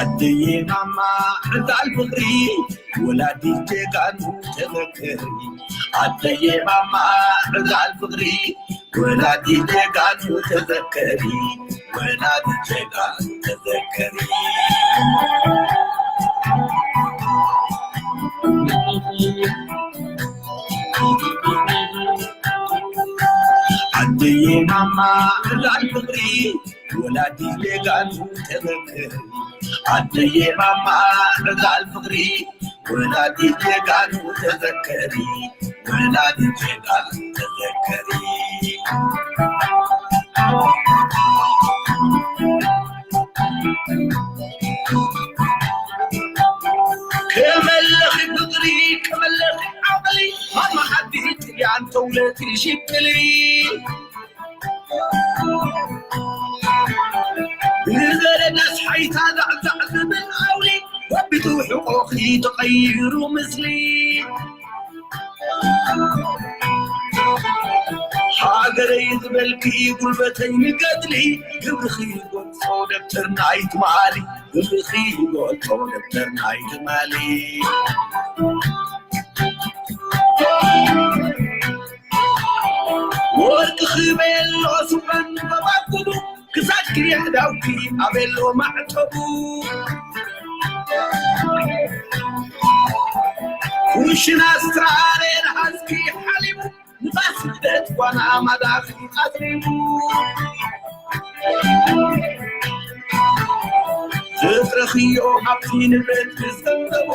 ኣደየ ማማ ዕጣል ፍቕሪ ወላዲት ጀጋኑ ተዘከሪ። ኣደየ ማማ ዕጣል ፍቕሪ ወላዲት ጀጋኑ ተዘከሪ። ወላዲት ጀጋኑ ተዘከሪ። ኣደየ ማማ ዕጣል ፍቕሪ ወላዲት ጀጋኑ ተዘከሪ። ኣደየ ማማ ዕጣል ፍቕሪ ወላዲት ጀጋኑ ተዘከሪ። ወላዲት ጀጋኑ ተዘከሪ። ከመለኺ ፍቕሪ ከመለኺ ዓቕሊ ማማ ዓዲ ጥልያን ተውለቲ ሽቅሊ ብዘረዳስ ሓይታ ዛዕዛዕ ዝብል ኣውሊ ወቢቱ ሕቆኺ ተቐይሩ ምስሊ ሃገረይ ዝበልኪ ጉልበተይ ንገድሊ ግብርኺ ይገልጾ ደብተርና ኣይትማሊ ግብርኺ ይገልጾ ደብተርና ኣይትማሊ ወርቂ ክበሎ ስበን በባጉዱ ክሳድኪ የዕዳውኪ ኣበሎ ማዕተቡ ኩሽና ስትራሬ ንሃዝኪ ሓሊቡ ንፋስ ልደት ጓና ማዳኺ ኣትሪቡ ዘፍረኽዮ ሃብቲ ንብረት ምስ ገንዘቡ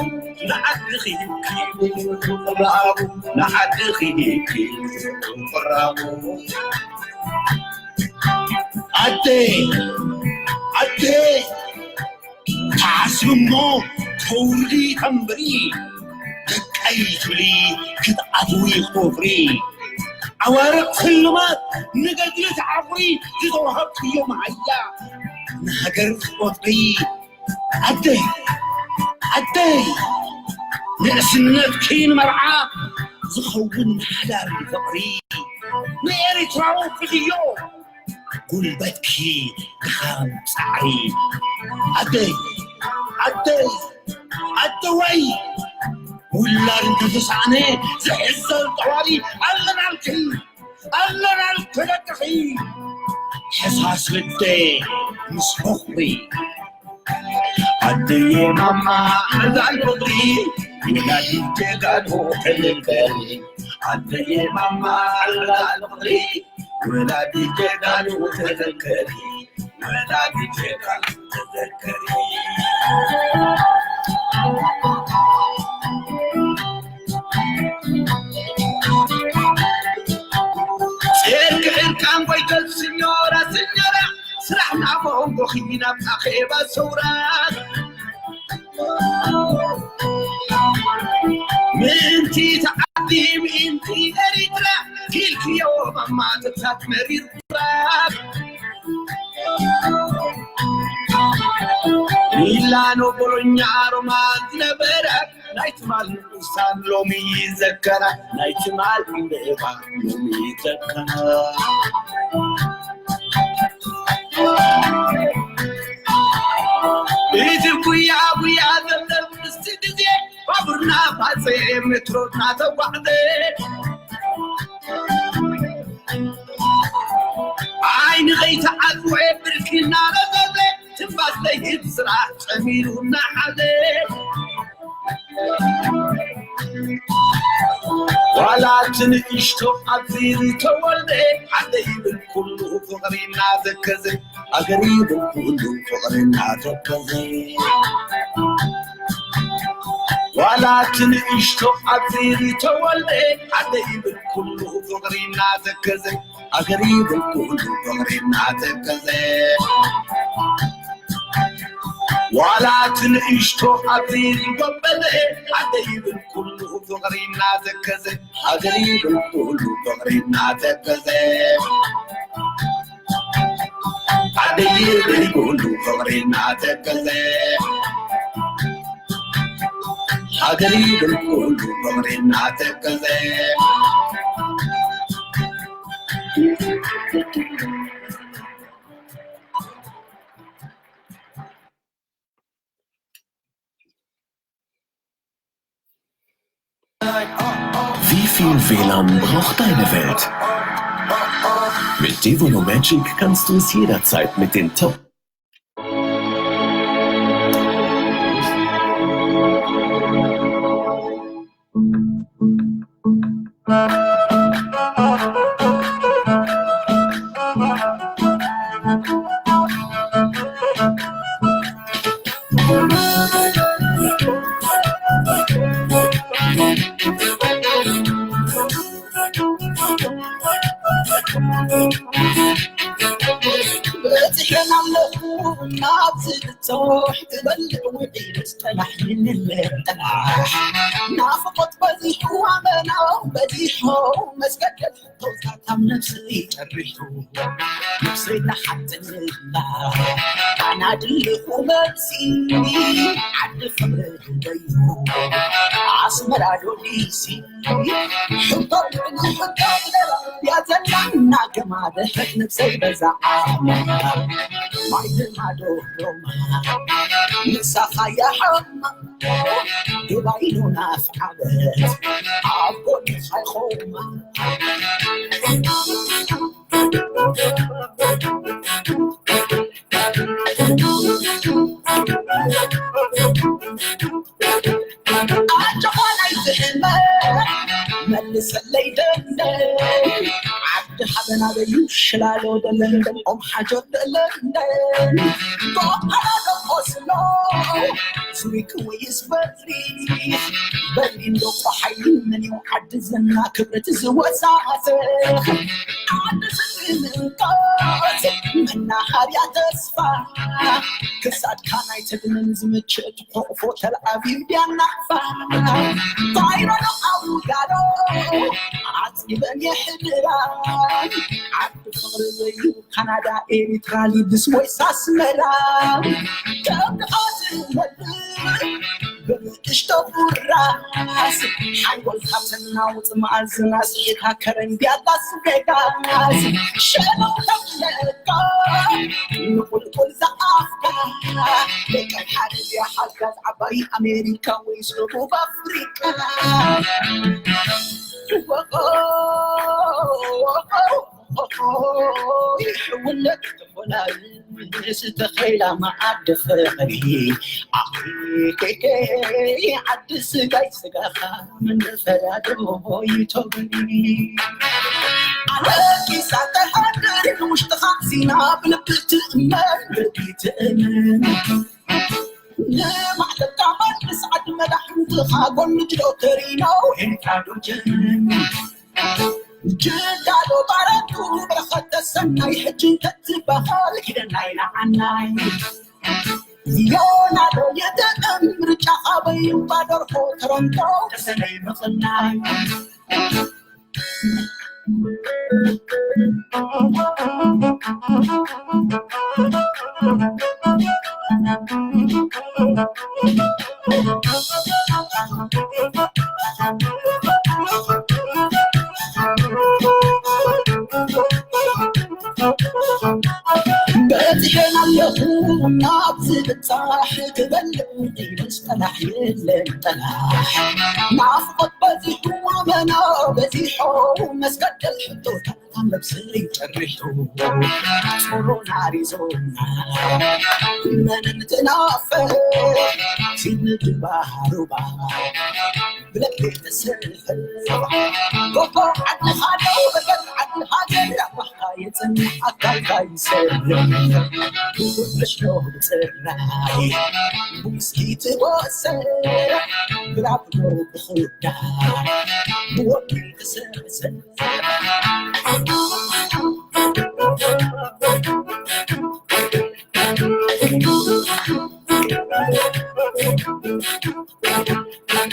ንዓድኺ ሂብኪ ምቕራቡ ንዓድኺ ሂብኪ ምቕራቡ ኣደ ኣደ ትሓስቢ እሞ ተውርዲ ተንብሪ ደቀይ ትብሊ ክትኣትዊ ክትወፍሪ ኣዋርቕ ስልማት ንገድሊ ተዓፍሪ ዝተዋሃብክዮ መሃያ ንሃገር ትቆጥሪ ኣደይ ኣደይ ንእስነትኪ ንመርዓ ዝኸውን ሓዳር ፍቕሪ ንኤሪትራዊ ፍልዮ ጉልበትኪ ድኻም ጻዕሪ ኣደይ ኣደይ ኣደወይ ውላድ እንተተሳእነ ዝሕዘል ጠዋሪ ኣለናልኪ ኣለናልኪ ደቅኺ ሕሳስ ልደ ምስ ፍቕሪ ኣደየ ማማ ዕዛል ፍቕሪ ወላዲት ጀጋኑ ተዘከሪ ኣደየ ማማ ዕዛል ፍቕሪ ወላዲት ጀጋኑ ተዘከሪ ወላዲት ጀጋኑ ተዘከሪ ጨርቂ ዕርቃን ጎይተት ስኞራ ስኞራ ስራሕ ናብ መንጎኺ ናብ ኣኼባ ሰውራ ምእንቲ ተዓዲ ምእንቲ ኤሪትራ ኪልክዮ ማማ ተብሳት መሪር ሚላኖ ቦሎኛ ሮማ ዝነበረ ናይ ትማል ንኡሳን ሎሚ ይዘከራ ናይ ትማል ዕምበባ ሎሚ ይዘከራ እዚ ጉያ ጉያ ዘብዘብ ምስቲ ግዜ ባቡርና ባፀ ሜትሮና ተጓዕዘ ዓይኒ ከይተዓፅወ ብርኪ እናረዘዘ ትንፋስ ዘይህብ ስራሕ ፀሚሩ እናሓዘ ዋላ እቲ ንእሽቶ ኣብዚ ዝተወልደ ሓደ ይብል ኩሉ ፍቕሪ እናተከዘ ኣገሪቡ ኩሉ ፍቕሪ እናተከዘ ዋላ እቲ ንእሽቶ ኣብዚ ዝተወልደ ሓደ ይብል ኩሉ ፍቕሪ እናተከዘ ኣገሪቡ ኩሉ ፍቕሪ እናተከዘ ዋላ እቲ ንእሽቶ ኣብዚ ዝጎበዘ ሓደ ይብል ኩሉ ፍቕሪ እናተከዘ ኣገሪቡ ኩሉ ፍቕሪ እናተከዘ ዓደይ ይብል ኩሉ ፍቕሪ እናተከዘ፣ ሃገር ይብል ኩሉ ፍቕሪ እናተከዘ። Wie viel W L A N braucht deine Welt? Mit Devono Magic kannst du es jederzeit mit den Top በፂሐን ኣለኹ ናብ ዝብፅሕ ትበልዕ ውዒል፣ ጠላሕ ይንለ ጠላሕ። ናፍቆት በዚሑ ኣመና በዚሑ፣ መስገደል ሕቶታት ኣብ ነብሰይ ጨሪሑ። ነብሰይ ተሓተላ ኣና ድልኹ መልሲ፣ ዓዲ ፍቕሪ ክንደዩ ኣስመራ ዶ ዲሲ? ሕቶ ልዕሊ ሕቶ ብደረብ እያ ዘላ እናገማደሐት ነብሰይ በዛ ዓለም። ማይ ድማ ዶ ሮማ፣ ምሳኻ እያ ሓማ። ዱባይ ዶ ናፍዓበት ኣብ ጎንኻ ይኾማ። ኣጆኻ ናይ ዝሕመ መልሰለይ ደንደን። ዓዲ ሓበን ኣበዩ? ሽላሎ ደለንደን፣ ኦም ሓጆር ደለንደን፣ ቶፓራ ዶ ኦስሎ፣ ዙሪክ ወይስ በርሊን? በርሊን ዶ ቆሓይ? መን እዩ ዓዲ ዝና ክብረት ዝወሳሰ? ዓዲ ዝምንቀት መናሃርያ ተስፋ፣ ክሳድካ ናይ ተድመን ዝምችእ ትሕቑፎ ተልኣቪቭ ድያ ናቕፋ? ካይሮ ዶ ኣቡዳቢ? ዓፂበን የሕድራ። ዓዲ ፍቕሪ ዘዩ ካናዳ፣ ኤሪትራ፣ ሊድስ ወይስ ኣስመራ? ከም ድኻ ትነብር ብንእሽቶ ቁራስ ሓንጎልካ ተናውፅ፣ መኣዝና ስሒታ ከረን ድያ ላስ ቬጋስ? ሸነው ተብለካ ንቁልቁል ዝኣፍካ፣ ደቂ ሓደ ድያ ሓጋዝ ዓባይ ኣሜሪካ ወይስ ደቡብ ኣፍሪቃ? ሕውነት ተኾላል ዝተኸይላ መዓዲ ፍቕሪ፣ ኣኺኬኬ ዓዲ ስጋይ ስጋኻ ምንፈያዶ ይቶብኒ። ኣነ ኪሳ ተሃድር ንውሽጥኻ ሲና ብልቢ ትእመን ብልቢ ትእመን። ንማዕለካ መልስ ዓዲ መዳሕንትኻ ጎንጅ ዶ ተሪኖ ኤርትራ ዶ ጀርመን? ጅዳ ዶ ባረቱ በረኸት ተሰናይ ሕጂ እንተትበሃል ኪደናይ ንዓናይ። ዮና ዶ የደእም ምርጫ ኣበይ እምባ ደርሆ ተረንቶ ተሰነይ ምቕናይ። በፂሐን ኣለኹ ናብ ዝብፃሕ ክበልዕ ኢለስ ጠላሕ የለን ጠላሕ። ናፍቆት በዚሑ ኣመና በዚሑ መስገደል ሕቶታት ነብሰይ ጨሪሑ። ቁሩን ኣሪዞና መን እንትናፍቅ ሲድኒ ዱባ ሩባ ብለቤ ተሰልፈ። ጎቦ ዓድኻ ደው በል ዓዲ ሃገር ኣባኻ የጽንሕ ኣካልካ ይሰርሕ። ብቁጥሽ ዶ ብጽራይ ብዊስኪ ትወሰ ብራብ ዶ ብኹዳ ብወርቂ ትሰሰ።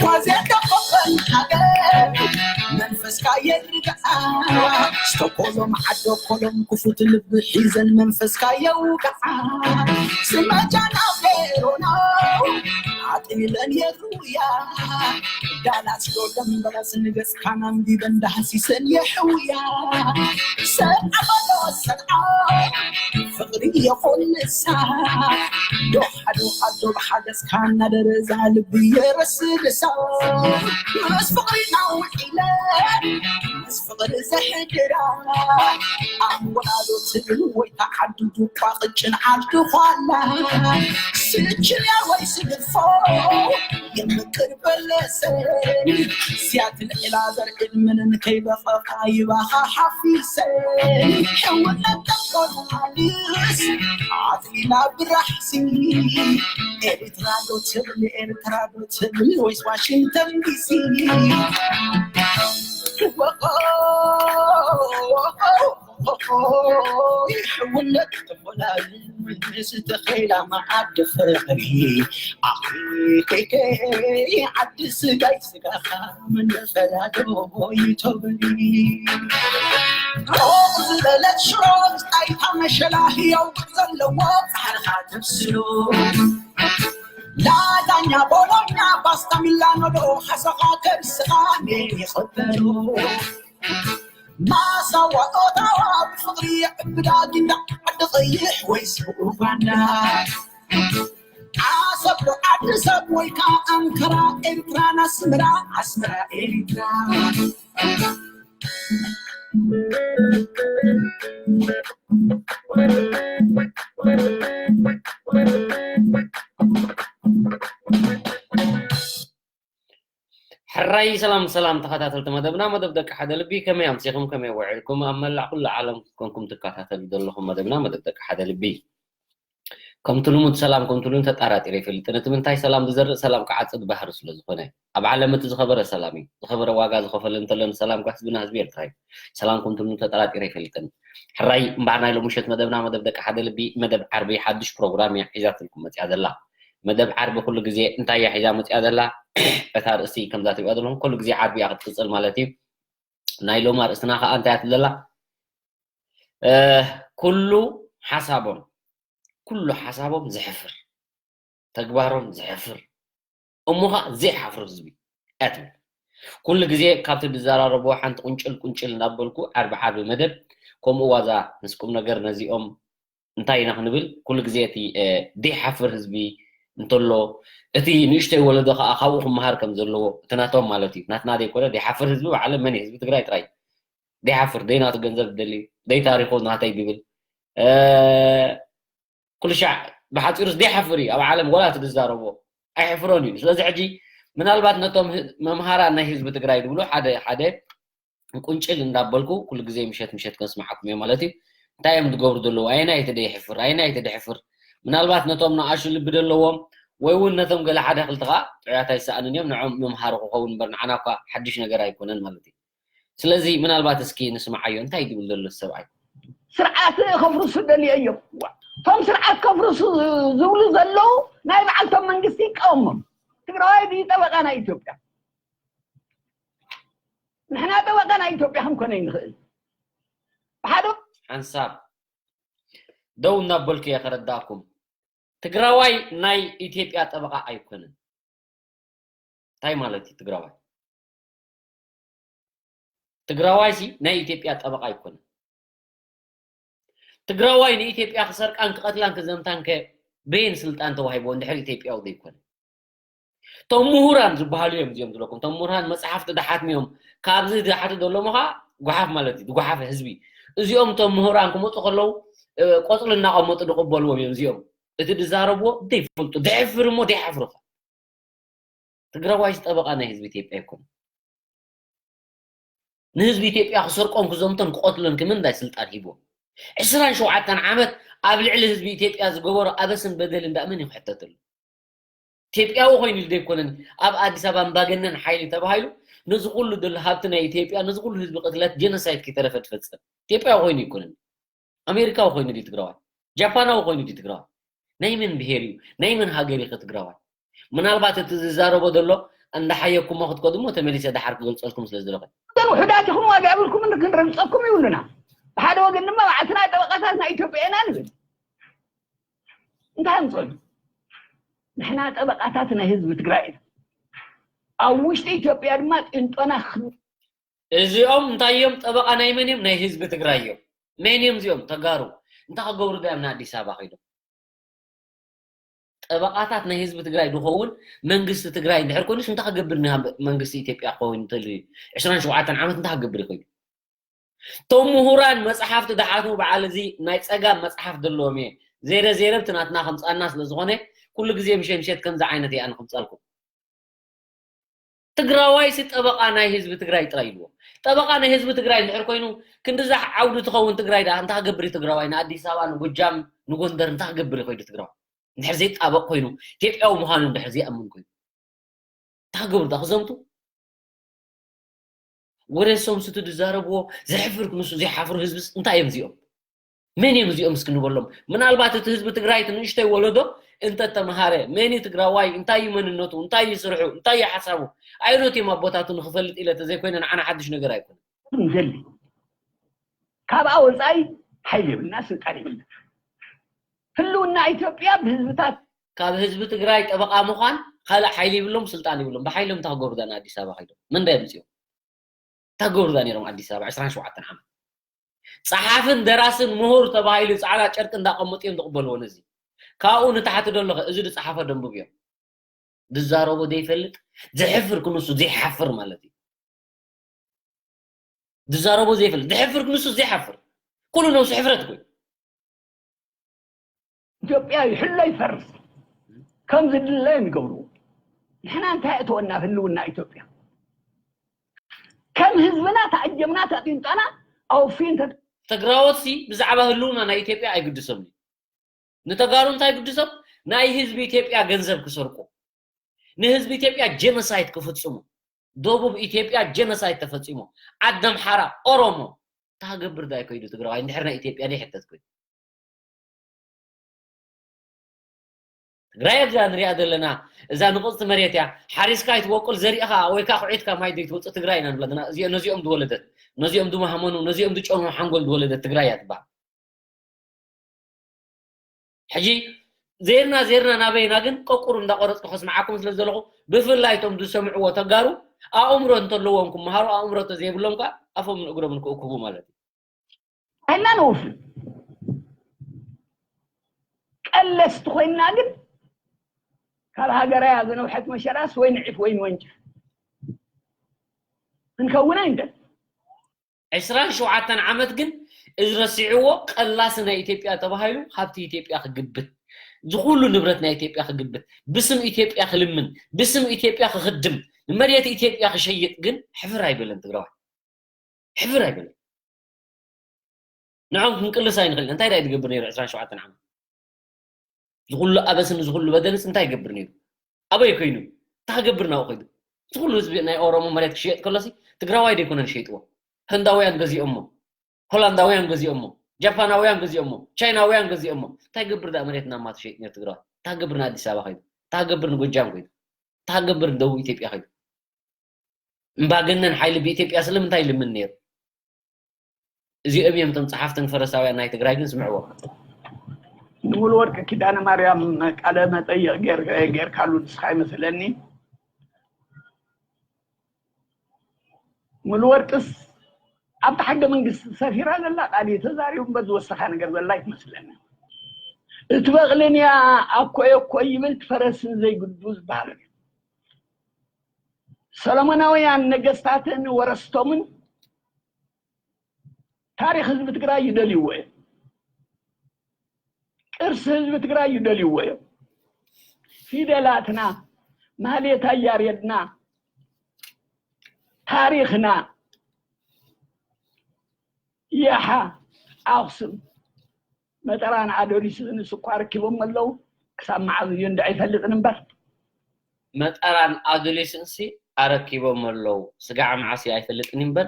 ጓዝያ ከቆፈን ሃገር መንፈስካ የርግዓ። ከኮሎም ዓዶ ኮሎም ክፉት ልቢ ሒዘን መንፈስካ የውግዓ። ስመጃና ቬሮና ኣጥሊለን የሩያ። ዳላስ ዶ ደንበላስ ንገጽካን ኣንቢበን ዳህሲሰን የሕውያ። ሰብዓ በሎ ሰብዓ ፍቕሪ የኾንሳ። ዶ ሓዶ ኣዶ ብሓገዝካ እናደረዛ ልቢ የረስልሳ። ምስ ፍቕሪ ናውዒለ ምስ ፍቕሪ ዘሕድራ ኣንጎላዶ ትብል ወይ ተዓዱ ዱባ ቅጭን ዓዲ ኳላ። ስችልያ ወይ ስግፎ የምቅር በለሰ። ሲያትል ዒላ ዘርዕድ ምንን ከይበቐቓ ይባኻ ሓፊሰ። ሕውነት ተቆናልስ ኣጥሊላ ብራሕሲ። ኤርትራ ዶ ትብል ኤርትራ ዶ ትብል ወይስ ዋሽንግተን ዲሲ? ሕውነት ተኾላል ዝተኸላ መዓዲ ፍቕሪ ኣኺከይከይ ዓዲ ስጋይ ስጋኻ ምንፈላዶ ይቶብኒ ሮቕ ዝበለት ሽሮ ጣይታ መሸላ ህያው ዘለዎ ጻዕርኻ ተብስሎ ላዛኛ ቦሎኛ ፓስታ ሚላኖ ዶ ሓሰኻ ከብስኻ ሜን ይኽበሩ ማሳዋ ኦታዋ ብፍቕሪ ይዕብዳ ጊንዳ ዓዲ ቐይሕ ወይስ ብኡጋንዳ ዓሰብ ዶ ዓዲ ሰብ ወይ ከዓ ኣንከራ ኤርትራን ኣስመራ ኣስመራ ኤርትራ ሕራይ ሰላም ሰላም ተኸታተልቲ መደብና መደብ ደቂ ሓደ ልቢ ከመይ ኣምሲኹም ከመይ ውዒልኩም ኣብ መላእ ኩሉ ዓለም ኮንኩም ትከታተሉ ዘለኹም መደብና መደብ ደቂ ሓደ ልቢ ከምቲ ልሙድ ሰላም ከምቲ ልሙድ ተጣራጢረ ይፈልጥን እቲ ምንታይ ሰላም ዝዘርእ ሰላም ክዓጽድ ባህሪ ስለ ዝኾነ ኣብ ዓለም እቲ ዝኸበረ ሰላም እዩ ዝኸበረ ዋጋ ዝኸፈለ እንተሎ ንሰላም ኳ ህዝብና ህዝቢ ኤርትራ እዩ ሰላም ከምቲ ልሙድ ተጣራጢረ ይፈልጥን ሕራይ እምበኣር ናይ ሎምሸት መደብና መደብ ደቂ ሓደ ልቢ መደብ ዓርቢ ሓድሽ ፕሮግራም እያ ሒዛትልኩም መፅያ ዘላ መደብ ዓርቢ ኩሉ ግዜ እንታይ እያ ሒዛ መፅያ ዘላ እታ ርእሲ ከምዛ ትሪኦ ዘለኹም ኩሉ ግዜ ዓርቢ እያ ክትቅፅል ማለት እዩ ናይ ሎም ኣርእስትና ከዓ እንታይ እያ ትብለላ ኩሉ ሓሳቦም ኩሉ ሓሳቦም ዘሕፍር ተግባሮም ዘሕፍር እሞ ከዓ ዘይሓፍሩ ህዝቢ እያ ትብል ኩሉ ግዜ ካብቲ ዝዘራረብዎ ሓንቲ ቁንጭል ቁንጭል እናበልኩ ዓርቢ ዓርቢ መደብ ከምኡ ዋዛ ምስ ቁም ነገር ነዚኦም እንታይ ኢና ክንብል ኩሉ ግዜ እቲ ዘይሓፍር ህዝቢ እንተሎ እቲ ንእሽተይ ወለዶ ከዓ ካብኡ ክመሃር ከም ዘለዎ እቲ ናቶም ማለት እዩ ናትና ዘይኮነ ዘይሓፍር ህዝቢ ባዕለ መን ህዝቢ ትግራይ ጥራይ ዘይሓፍር ዘይናቱ ገንዘብ ዝደሊ ዘይታሪኹ ናተይ ዝብል ኩሉ ሻዕ ብሓፂሩስ ዘይሓፍር እዩ ኣብ ዓለም ወላ እቲ ዝዛረቦ ኣይሕፍሮን እዩ ስለዚ ሕጂ ምናልባት ነቶም መምሃራን ናይ ህዝቢ ትግራይ ዝብሉ ሓደ ሓደ ቁንጭል እንዳበልኩ ኩሉ ግዜ ምሸት ምሸት ከስምዓኩም እየ ማለት እዩ እንታይ እዮም ዝገብሩ ዘለዉ ኣየናይ እቲ ደይሕፍር ኣየናይ እቲ ደሕፍር ምናልባት ነቶም ንኣሹ ልቢ ዘለዎም ወይ እውን ነቶም ገለ ሓደ ክልተ ከዓ ጥዑያት ኣይሰኣንን እዮም ንዖም መምሃሪ ክኸውን እምበር ንዓና እኳ ሓድሽ ነገር ኣይኮነን ማለት እዩ ስለዚ ምናልባት እስኪ ንስምዓዮ እንታይ ድብል ዘሎ ሰብኣይ ስርዓት ከፍርሱ ደልዮ እዮም እቶም ስርዓት ከፍርሱ ዝብሉ ዘለዉ ናይ በዓልቶም መንግስቲ ይቃወሞም ትግራዋይ ድዩ ጠበቃ ናይ ኢትዮጵያ ንሕና ጠበቃ ናይ ኢትዮጵያ ክንኮነ ይንኽእል ብሓደ ሓንሳብ ደው እናበልኩ እየ ከረዳእኩም ትግራዋይ ናይ ኢትዮጵያ ጠበቃ ኣይኮነን እንታይ ማለት እዩ ትግራዋይ ትግራዋይ ሲ ናይ ኢትዮጵያ ጠበቃ ኣይኮነን ትግራዋይ ንኢትዮጵያ ክሰርቃን ክቀትላን ክዘምታን ከ በየን ስልጣን ተዋሂቦ እንድሕር ኢትዮጵያዊ ዘይኮነ እቶም ምሁራን ዝበሃሉ እዮም እዚኦም ዝለኩም እቶም ምሁራን መፅሓፍቲ ድሓትሚ እዮም ካብዚ ድሓቱ ዘሎ ምኻ ጓሓፍ ማለት እዩ ዝጓሓፈ ህዝቢ እዚኦም እቶም ምሁራን ክመፁ ከለዉ ቆፅሊ እናቐመጡ ዝቕበልዎም እዮም እዚኦም እቲ ዝዛረብዎ ዘይፈልጡ ደሕፍር እሞ ደይሓፍሩ ትግራዋይ ጠበቃ ናይ ህዝቢ ኢትዮጵያ ይኮኑ ንህዝቢ ኢትዮጵያ ክሰርቆን ክዘምቶን ክቆትሎን ክምንታይ ስልጣን ሂቦም ዕስራን ሸውዓተን ዓመት ኣብ ልዕሊ ህዝቢ ኢትዮጵያ ዝገበሮ ኣበስን በደልን ዳኣ መን እዩ ክሕተተሉ ኢትዮጵያዊ ኮይኑ ኢሉ ዘይኮነን ኣብ ኣዲስ ኣበባ ኣምባገነን ሓይሊ ተባሂሉ ነዚ ኩሉ ዘሎ ሃብቲ ናይ ኢትዮጵያ ነዚ ኩሉ ህዝቢ ቅትለት ጀኖሳይድ ከይተረፈ ትፈፀም ኢትዮጵያዊ ኮይኑ ይኮነን ኣሜሪካዊ ኮይኑ ድዩ ትግራዋይ ጃፓናዊ ኮይኑ ድዩ ትግራዋይ ናይ መን ብሄር እዩ ናይ መን ሃገር እዩ ትግራዋይ ምናልባት እቲ ዝዛረቦ ዘሎ እንዳሓየኩሞ ክትከዱ እሞ ተመሊሰ ደሓር ክገልጸልኩም ስለ ዝደለኹ። ግን ውሕዳት ኢኹም ዋጋ የብልኩምን ክንረግጸኩም ይብሉና። ብሓደ ወገን ድማ ባዕልትና ጠበቃታት ናይ ኢትዮጵያ ኢና ንብል። እንታይ ኣምፅኦሉ? ንሕና ጠበቃታት ናይ ህዝቢ ትግራይ ኢና። ኣብ ውሽጢ ኢትዮጵያ ድማ ቂንጦና ክ- እዚኦም እንታይ እዮም? ጠበቃ ናይ መን እዮም? ናይ ህዝቢ ትግራይ እዮም። መን እዮም እዚኦም? ተጋሩ። እንታይ ክገብሩ ዳዮም ንኣዲስ ኣበባ ከይዶም? ጠበቃታት ናይ ህዝቢ ትግራይ ዝኸውን መንግስቲ ትግራይ እንድሕር ኮይኑስ እንታይ ክገብር ንሃ- መንግስቲ ኢትዮጵያ ክኸውን እንተልዩ ዕስራን ሸውዓተን ዓመት እንታይ ክገብር ይኽእል? እቶም ምሁራን መፅሓፍቲ ዝሓትሙ በዓል እዚ ናይ ፀጋም መፅሓፍ ዘለዎም እየ ዜረ ዜረ ብቲ ናትና ከምፃና ስለ ዝኾነ ኩሉ ግዜ ምሸት ምሸት ከምዚ ዓይነት እያ ንክምፀልኩም። ትግራዋይ ሲ ጠበቃ ናይ ህዝቢ ትግራይ ጥራይ ኢልዎ። ጠበቃ ናይ ህዝቢ ትግራይ እንድሕር ኮይኑ ክንድዛ ዓውዲ ትኸውን ትግራይ ዳ እንታይ ክገብር እዩ ትግራዋይ ንኣዲስ ኣበባ ንጎጃም ንጎንደር እንታይ ክገብር እዩ ከይዱ ትግራዋይ እንድሕር ዘይጣበቅ ኮይኑ ኢትዮጵያዊ ምዃኑ እንድሕር ዘይኣምን ኮይኑ እንታይ ክገብሩ ዳ ክዘምቱ ወደ ሶምስቱ ዝዛረብዎ ዘሕፍር ክንሱ ዘይሓፍሩ ህዝብስ እንታይ እዮም እዚኦም? መን እዮም እዚኦም እስኪ ንበሎም? ምናልባት እቲ ህዝቢ ትግራይ እቲ ንእሽተይ ወለዶ እንተተምሃረ መን እዩ ትግራዋይ፣ እንታይ እዩ መንነቱ፣ እንታይ እዩ ስርሑ፣ እንታይ እዩ ሓሳቡ ኣይኖት እዮም ኣቦታቱ ንክፈልጥ ኢለ ተዘይኮይነ ንዓና ሓድሽ ነገር ኣይኮነ። ንደሊ ካብኣ ወፃኢ ሓይሊ የብልና፣ ስልጣን የብልና። ህልውና ኢትዮጵያ ብህዝብታት ካብ ህዝቢ ትግራይ ጠበቃ ምዃን ካልእ ሓይሊ ይብሎም ስልጣን ይብሎም። ብሓይሎም እንታይ ክገብሩ ዳና ኣዲስ ኣበባ ከይዶም? መን ዳ የምፅኦም? እንታይ ክገብሩ ዳ ነይሮም ኣዲስ ኣበባ ዕስራን ሸውዓተን ዓመት? ፀሓፍን ደራስን ምሁር ተባሂሉ ፃዕዳ ጨርቂ እንዳቀመጡ እዮም ዝቕበልዎ። ነዚ ካብኡ ንታሕቲ ደሎ እዚ ዝፀሓፎ ደንብብ እዮም። ዝዛረቦ ዘይፈልጥ ዘሕፍር ክንሱ ዘይሓፍር ማለት እዩ። ዝዛረቦ ዘይፈልጥ ዘሕፍር ክንሱ ዘይሓፍር ኩሉ ነብሱ ሕፍረት ኮይኑ ኢትዮጵያ ይሕሎ ይፈርስ ከም ዝድለ እዮም ይገብርዎ። ንሕና እንታይ እተወና ህልውና ኢትዮጵያ ከም ህዝብና ተኣጀምና ተጢንጣና ኣውፊን ትግራዎት ሲ ብዛዕባ ህልውና ናይ ኢትዮጵያ ኣይግድሶም እዩ። ንተጋሩ እንታይ ግድሶም? ናይ ህዝቢ ኢትዮጵያ ገንዘብ ክሰርቁ፣ ንህዝቢ ኢትዮጵያ ጀኖሳይድ ክፍፅሙ፣ ደቡብ ኢትዮጵያ ጀኖሳይድ ተፈፂሙ፣ ዓዲ ኣምሓራ፣ ኦሮሞ ታገብር ዳይ ከይዱ ትግራዋይ እንድሕር ናይ ኢትዮጵያ ዘይሕተት ኮይኑ ትግራይ ኣብዛ ንሪኣ ዘለና እዛ ንቕፅቲ መሬት እያ። ሓሪስካ ኣይትበቁል ዘሪእኻ ወይ ከዓ ኩዒትካ ማይ ዘይትወፅእ ትግራይ ኢና ንብላ ዘለና። እዚኦ- ነዚኦም ዝወለደት ነዚኦም ዝመሃመኑ ነዚኦም ዝጨኑ ሓንጎል ዝወለደት ትግራይ እያ ትበሃል። ሕጂ ዜርና ዜርና ናበይና ግን ቆቁሩ እንዳቆረፅኩ ከስምዓኩም ስለ ዘለኹ ብፍላይ እቶም ዝሰምዕዎ ተጋሩ ኣእምሮ እንተለዎም ክመሃሩ ኣእምሮ ተዘይብሎም ከዓ ኣፎምን እግሮምን ክእክቡ ማለት እዩ። ኣይና ነውፍን ቀለስቲ ኮይና ግን ካብ ሃገራያ ዝነውሐት መሸራስ ወይ ንዒፍ ወይ ንወንጭፍ ክንከውን ኣይንደል። ዕስራን ሸውዓተን ዓመት ግን እዚ ረሲዕዎ ቀላሲ ናይ ኢትዮጵያ ተባሂሉ ሃብቲ ኢትዮጵያ ክግብት ዝኩሉ ንብረት ናይ ኢትዮጵያ ክግብት ብስም ኢትዮጵያ ክልምን ብስም ኢትዮጵያ ክክድም ንመሬት ኢትዮጵያ ክሸይጥ ግን ሕፍር ኣይበለን ትግራዋይ። ሕፍር ኣይበለን። ንዖም ክንቅልስ ኣይንኽእል። እንታይ ዳይ ዝገብር ነይሩ ዕስራን ሸውዓተን ዓመት ዝኩሉ ኣበስን ዝኩሉ በደልስ እንታይ ይገብር ነይሩ? ኣበይ ኮይኑ እንታይ ክገብር ናብኡ ከይዱ? ዝኩሉ ህዝቢ ናይ ኦሮሞ መሬት ክሽየጥ ከሎሲ ትግራዋይ ደይኮነን ሸይጥዎ። ህንዳውያን ገዚኦሞ፣ ሆላንዳውያን ገዚኦሞ፣ ጃፓናውያን ገዚኦሞ፣ ቻይናውያን ገዚኦሞ። እንታይ ገብር ዳ መሬት ናማ ትሸይጥ ነይሩ ትግራዋይ? እንታይ ገብር ንኣዲስ ኣበባ ከይዱ? እንታይ ገብር ንጎጃም ከይዱ? እንታይ ገብር ንደቡብ ኢትዮጵያ ከይዱ? እምባገነን ሓይሊ ብኢትዮጵያ ስለምንታይ ይልምን ነይሩ? እዚኦም እዮም እቶም ጸሓፍትን ፈረሳውያን ናይ ትግራይ ግን ስምዕዎ። ንሙሉ ወርቂ ኪዳነ ማርያም ቃለ መጠይቕ ጌር- ጌርካሉ ንስኻ ይመስለኒ። ሙሉ ወርቅስ ኣብቲ ሕገ መንግስቲ ሰፊራ ዘላ ቃል እዩ ተዛሪቡ እምበር ዝወሰኻ ነገር ዘላ ይመስለኒ። እቲ በቕልን እያ ኣኮይ ኣኮይ ይብል ትፈረስን ዘይግዱ ዝበሃል እዩ። ሰሎሞናውያን ነገስታትን ወረስቶምን ታሪክ ህዝቢ ትግራይ ይደልይዎ እዮም። ቅርሲ ህዝቢ ትግራይ ይደልይዎ እዮም። ፊደላትና፣ ማህሌታይ ያሬድና፣ ታሪክና፣ የሓ፣ ኣክሱም፣ መጠራን ኣዶሊስን እኳ ረኪቦም ኣለዉ። ክሳብ መዓዝ እዩ እንድዒ ኣይፈልጥን እምበር። መጠራን ኣዶሊስንሲ ኣረኪቦም ኣለዉ። ስጋዕ መዓስ እዩ ኣይፈልጥን እምበር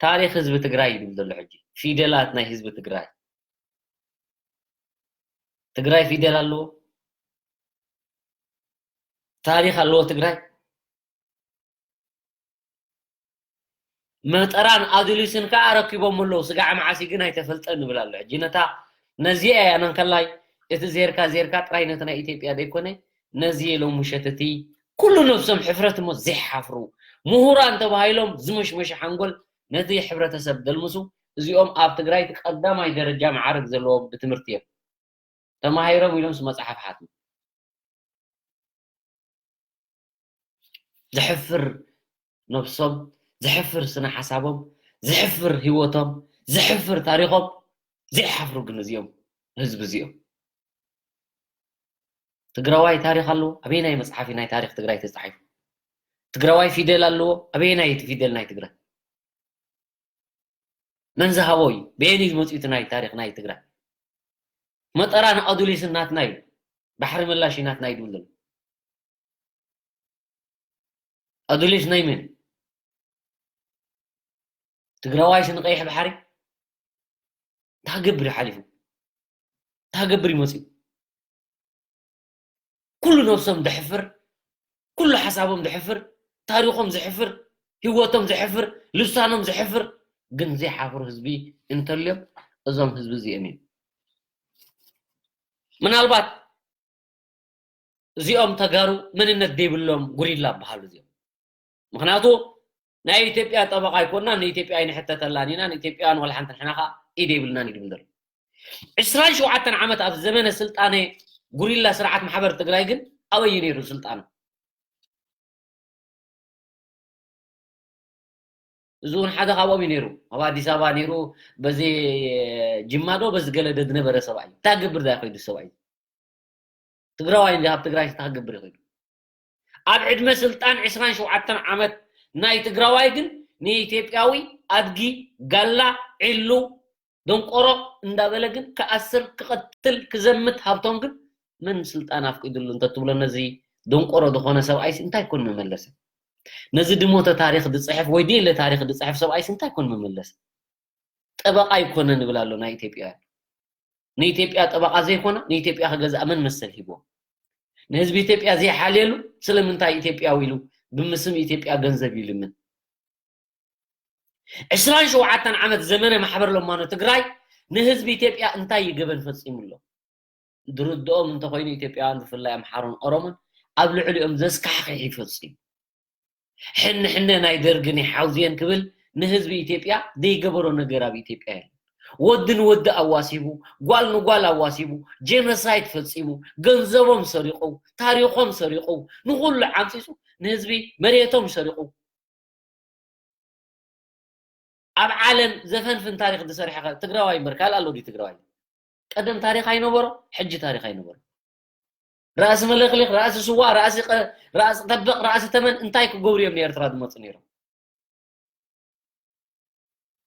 ታሪክ ህዝቢ ትግራይ ይብል ዘሎ ሕጂ ፊደላት ናይ ህዝቢ ትግራይ ትግራይ ፊደል ኣለዎ። ታሪክ ኣለዎ ትግራይ። መጠራን ኣዱሊስን ከዓ ረኪቦም ኣለዉ። ስጋዕ መዓሲ ግን ኣይተፈልጠን ንብል ኣሎ። ሕጂ ነታ ነዚኣ እያ ነንከላይ እቲ ዜርካ ዜርካ ጥራይ ነቲ ናይ ኢትዮጵያ ዘይኮነ ነዚ ኢሎም ውሸት እቲ ኩሉ ነብሶም ሕፍረት እሞ ዘይሓፍሩ ምሁራን ተባሂሎም ዝመሽመሸ ሓንጎል ነቲ ሕብረተሰብ ደልምሱ። እዚኦም ኣብ ትግራይ እቲ ቀዳማይ ደረጃ መዓርግ ዘለዎም ብትምህርቲ እዮም። ተማሂሮም ኢሎም ስ መፅሓፍ ሓትሙ። ዘሕፍር ነብሶም፣ ዘሕፍር ስነ ሓሳቦም፣ ዘሕፍር ህይወቶም፣ ዘሕፍር ታሪኾም ዘይሓፍሩ ግን እዚኦም ህዝቢ እዚኦም። ትግራዋይ ታሪኽ ኣለዎ። ኣበየናይ መፅሓፍ ናይ ታሪኽ ትግራይ ተፃሒፉ? ትግራዋይ ፊደል ኣለዎ። ኣበየናይ እቲ ፊደል ናይ ትግራይ? መን ዝሃቦ እዩ? በየን እዩ ዝመፅኡ እቲ ናይ ታሪኽ ናይ ትግራይ? መጠራ ንኣዱሊስ ናትና እዩ። ባሕሪ መላሽ ናትና እዩ ድብል ዘሎ። ኣዱሊስ ናይ መን? ትግራዋይስ ንቀይሕ ባሕሪ እንታይ ክገብር እዩ ሓሊፉ? እንታይ ክገብር እዩ መፅኡ? ኩሉ ነብሶም ዘሕፍር፣ ኩሉ ሓሳቦም ዘሕፍር፣ ታሪኾም ዘሕፍር፣ ህይወቶም ዘሕፍር፣ ልሳኖም ዘሕፍር፣ ግን ዘይሓፍሩ ህዝቢ እንተልዮም እዞም ህዝቢ እዚኦም እዮም። ምናልባት እዚኦም ተጋሩ መንነት ዘይብሎም ጉሪላ በሃሉ እዚኦም። ምኽንያቱ ናይ ኢትዮጵያ ጠበቓ ኣይኮንናን፣ ንኢትዮጵያ ኣይንሕተተላን ኢና፣ ንኢትዮጵያውያን ዋላ ሓንቲ ንሕና ኸዓ ኢድ የብልናን እዩ ዝብል ዘሎ። ዕስራን ሸውዓተን ዓመት ኣብ ዘመነ ስልጣነ ጉሪላ ስርዓት ማሕበር ትግራይ ግን ኣበይ እዩ ነይሩ ስልጣኑ? እዚ እውን ሓደ ካብኦም እዩ ነይሩ። ኣብ ኣዲስ ኣበባ ነይሩ፣ በዚ ጅማ ዶ በዚ ገለ ዶ ዝነበረ ሰብኣይ እዩ። እንታይ ክገብር ዳ ይኸይዱ ሰብኣይ እዩ? ትግራዋይ እንዲ ኣብ ትግራይ እንታይ ክገብር ይኸይዱ? ኣብ ዕድመ ስልጣን ዕስራን ሸውዓተን ዓመት ናይ ትግራዋይ ግን ንኢትዮጵያዊ ኣድጊ፣ ጋላ፣ ዒሉ፣ ደንቆሮ እንዳበለ ግን ክኣስር፣ ክቐትል፣ ክዘምት ሃብቶም ግን መን ስልጣን ኣፍቂዱሉ እንተትብሎ ነዚ ደንቆሮ ዝኾነ ሰብኣይሲ እንታይ ኮን መመለሰ? ነዚ ድሞተ ታሪኽ ዝፅሕፍ ወይ ድየለ ታሪኽ ዝፅሕፍ ሰብኣይሲ እንታይ ኮን መመለሰ? ጠበቓ ኣይኮነ ንብል ኣሎ ናይ ኢትዮጵያውያን። ንኢትዮጵያ ጠበቓ ዘይኮነ ንኢትዮጵያ ክገዝኣ መን መሰል ሂብዎ? ንህዝቢ ኢትዮጵያ ዘይሓልየሉ ስለምንታይ ኢትዮጵያዊ ኢሉ ብምስም ኢትዮጵያ ገንዘብ ይልምን? ዕስራን ሸውዓተን ዓመት ዘመነ ማሕበር ለማኖ ትግራይ ንህዝቢ ኢትዮጵያ እንታይ ይገበን ፈፂሙ ኣሎ? ዝርድኦም እንተኾይኑ ኢትዮጵያውያን ብፍላይ ኣምሓሮን ኦሮሞን ኣብ ልዕሊኦም ዘስካሕክሕ ይፈፂሙ። ሕነ ሕነ ናይ ደርግን ይሓውዝየን ክብል ንህዝቢ ኢትዮጵያ ዘይገበሮ ነገር ኣብ ኢትዮጵያ የለን። ወዲ ንወዲ ኣዋሲቡ፣ ጓል ንጓል ኣዋሲቡ፣ ጄኖሳይድ ፈፂሙ፣ ገንዘቦም ሰሪቑ፣ ታሪኾም ሰሪቑ፣ ንኹሉ ዓምፂፁ ንህዝቢ መሬቶም ሰሪቑ። ኣብ ዓለም ዘፈንፍን ታሪኽ ዝሰርሐ ከ ትግራዋይ እምበር ካልእ ኣሎ ድዩ ትግራዋይ? ቀደም ታሪኽ ኣይነበሮ፣ ሕጂ ታሪኽ ኣይነበሮ። ራእሲ መለኽሊኽ፣ ራእሲ ስዋ፣ ራእሲ ጠበቕ፣ ራእሲ ተመን እንታይ ክገብሩ እዮም ንኤርትራ ዝመፁ ነይሮም?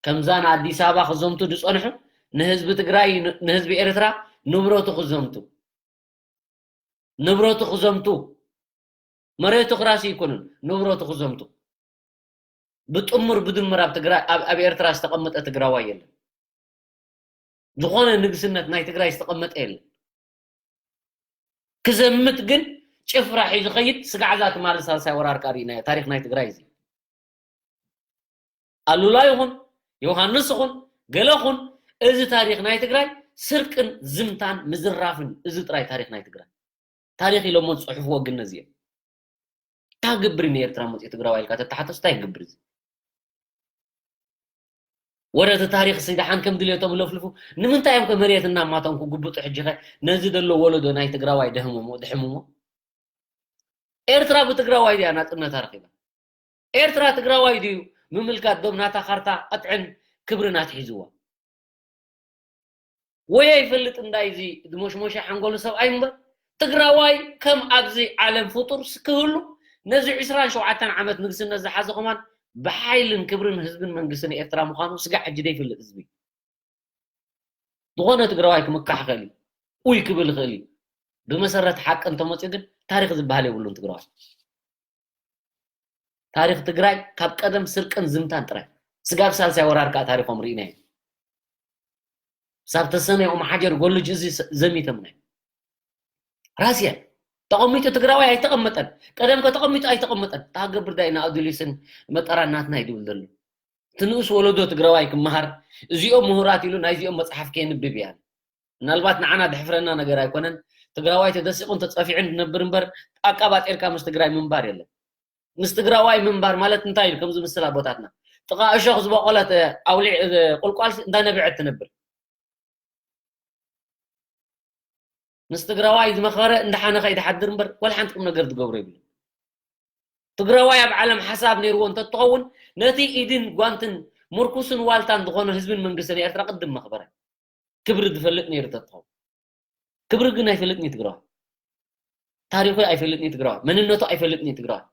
ከምዛ ንኣዲስ ኣበባ ክዘምቱ ዝፀንሑ ንህዝቢ ትግራይ፣ ንህዝቢ ኤርትራ ንብረቱ ክዘምቱ፣ ንብረቱ ክዘምቱ፣ መሬቱ ክራሲ ኣይኮኑን፣ ንብረቱ ክዘምቱ። ብጥሙር ብድምር ኣብ ትግራይ፣ ኣብ ኤርትራ ዝተቐመጠ ትግራዋይ የለን። ዝኾነ ንግስነት ናይ ትግራይ ዝተቐመጠ የለን። ክዘምት ግን ጭፍራ ሒዙ ኸይድ ስጋዕዛ ትማሊ ሳልሳይ ወራር ካሪ ናይ ታሪኽ ናይ ትግራይ እዚ ኣሉላ ይኹን ዮሃንስ ይኹን ገለ ኹን እዚ ታሪኽ ናይ ትግራይ ስርቅን ዝምታን ምዝራፍን እዚ ጥራይ ታሪኽ ናይ ትግራይ ታሪኽ ኢሎሞ ዝፅሕፍዎ ግን ነዚ እዮም። እንታይ ክገብር እዩ ንኤርትራ መፅኡ ትግራዋይ ኢልካ ተተሓተስ እንታይ ክገብር እዚ? ወረ እቲ ታሪኽ ሲ ደሓን ከም ድልየቶም ለፍልፉ ንምንታይ እዮም ከ መሬት እናማቶም ክጉብጡ ሕጂ ኸ ነዚ ዘሎ ወለዶ ናይ ትግራዋይ ደህምሞ ድሕምሞ? ኤርትራ ብትግራዋይ ድያ ናፅነታ ረኺባ? ኤርትራ ትግራዋይ ድዩ ምምልካት ዶብ ናታ ካርታ ቅጥዕን ክብርን ኣትሒዝዋ? ወይ ኣይፈልጥ እንዳይ እዚ ድሞሽሞሸ ሓንጎሉ ሰብኣይ እምበር ትግራዋይ ከም ኣብዚ ዓለም ፍጡር ክህሉ ነዚ ዕስራን ሸውዓተን ዓመት ንግስነት ዝሓዘ ከማን ብሓይልን ክብርን ህዝብን መንግስትን ኤርትራ ምዃኑ ስጋዕ ሕጂ ዘይፈልጥ ህዝቢ ዝኾነ ትግራዋይ ክምካሕ ይኽእል እዩ። ኡይ ክብል ይኽእል እዩ። ብመሰረት ሓቂ እንተመፅኡ ግን ታሪኽ ዝበሃል የብሉን ትግራዋይ። ታሪኽ ትግራይ ካብ ቀደም ስርቅን ዝምታን ጥራይ። ስጋብ ሳልሳይ ወራር ከዓ ታሪኾም ርኢናዮ። ሳብ ተሰነይ ኦም ሓጀር ጎልጅ እዚ ዘሚቶም ናይ ራስያ ተቐሚጡ ትግራዋይ ኣይተቐመጠን። ቀደም ከተቐሚጡ ኣይተቐመጠን። ታገብር ዳይ ንኣዱሊስን መጠራን ናትና ይድብል ዘሎ። እቲ ንኡስ ወለዶ ትግራዋይ ክመሃር፣ እዚኦም ምሁራት ኢሉ ናይዚኦም መፅሓፍ ከየንብብ እያ። ምናልባት ንዓና ድሕፍረና ነገር ኣይኮነን። ትግራዋይ ተደሲቑን ተፀፊዑን ዝነብር እምበር፣ ኣቃባጢርካ ምስ ትግራይ ምንባር የለን። ምስ ትግራዋይ ምንባር ማለት እንታይ እዩ? ከምዚ ምስል ኣቦታትና ጥቓ እሾኽ ዝበቆለት ኣውሊዕ ቁልቋል እንዳነብዐት ትነብር። ምስ ትግራዋይ ዝመኸረ እንዳሓነኸ ይድሓድር እምበር ወላ ሓንቲ ቁም ነገር ዝገብሮ የብሉ። ትግራዋይ ኣብ ዓለም ሓሳብ ነይርዎ እንተትኸውን፣ ነቲ ኢድን ጓንትን ምርኩስን ዋልታን ዝኾነ ህዝብን መንግስትን ኤርትራ ቅድም መኽበረ። ክብሪ ዝፈልጥ ነይሩ እንተትኸውን። ክብሪ ግን ኣይፈልጥን እዩ ትግራዋይ። ታሪኹ ኣይፈልጥን እዩ ትግራዋይ። መንነቱ ኣይፈልጥን እዩ ትግራዋይ።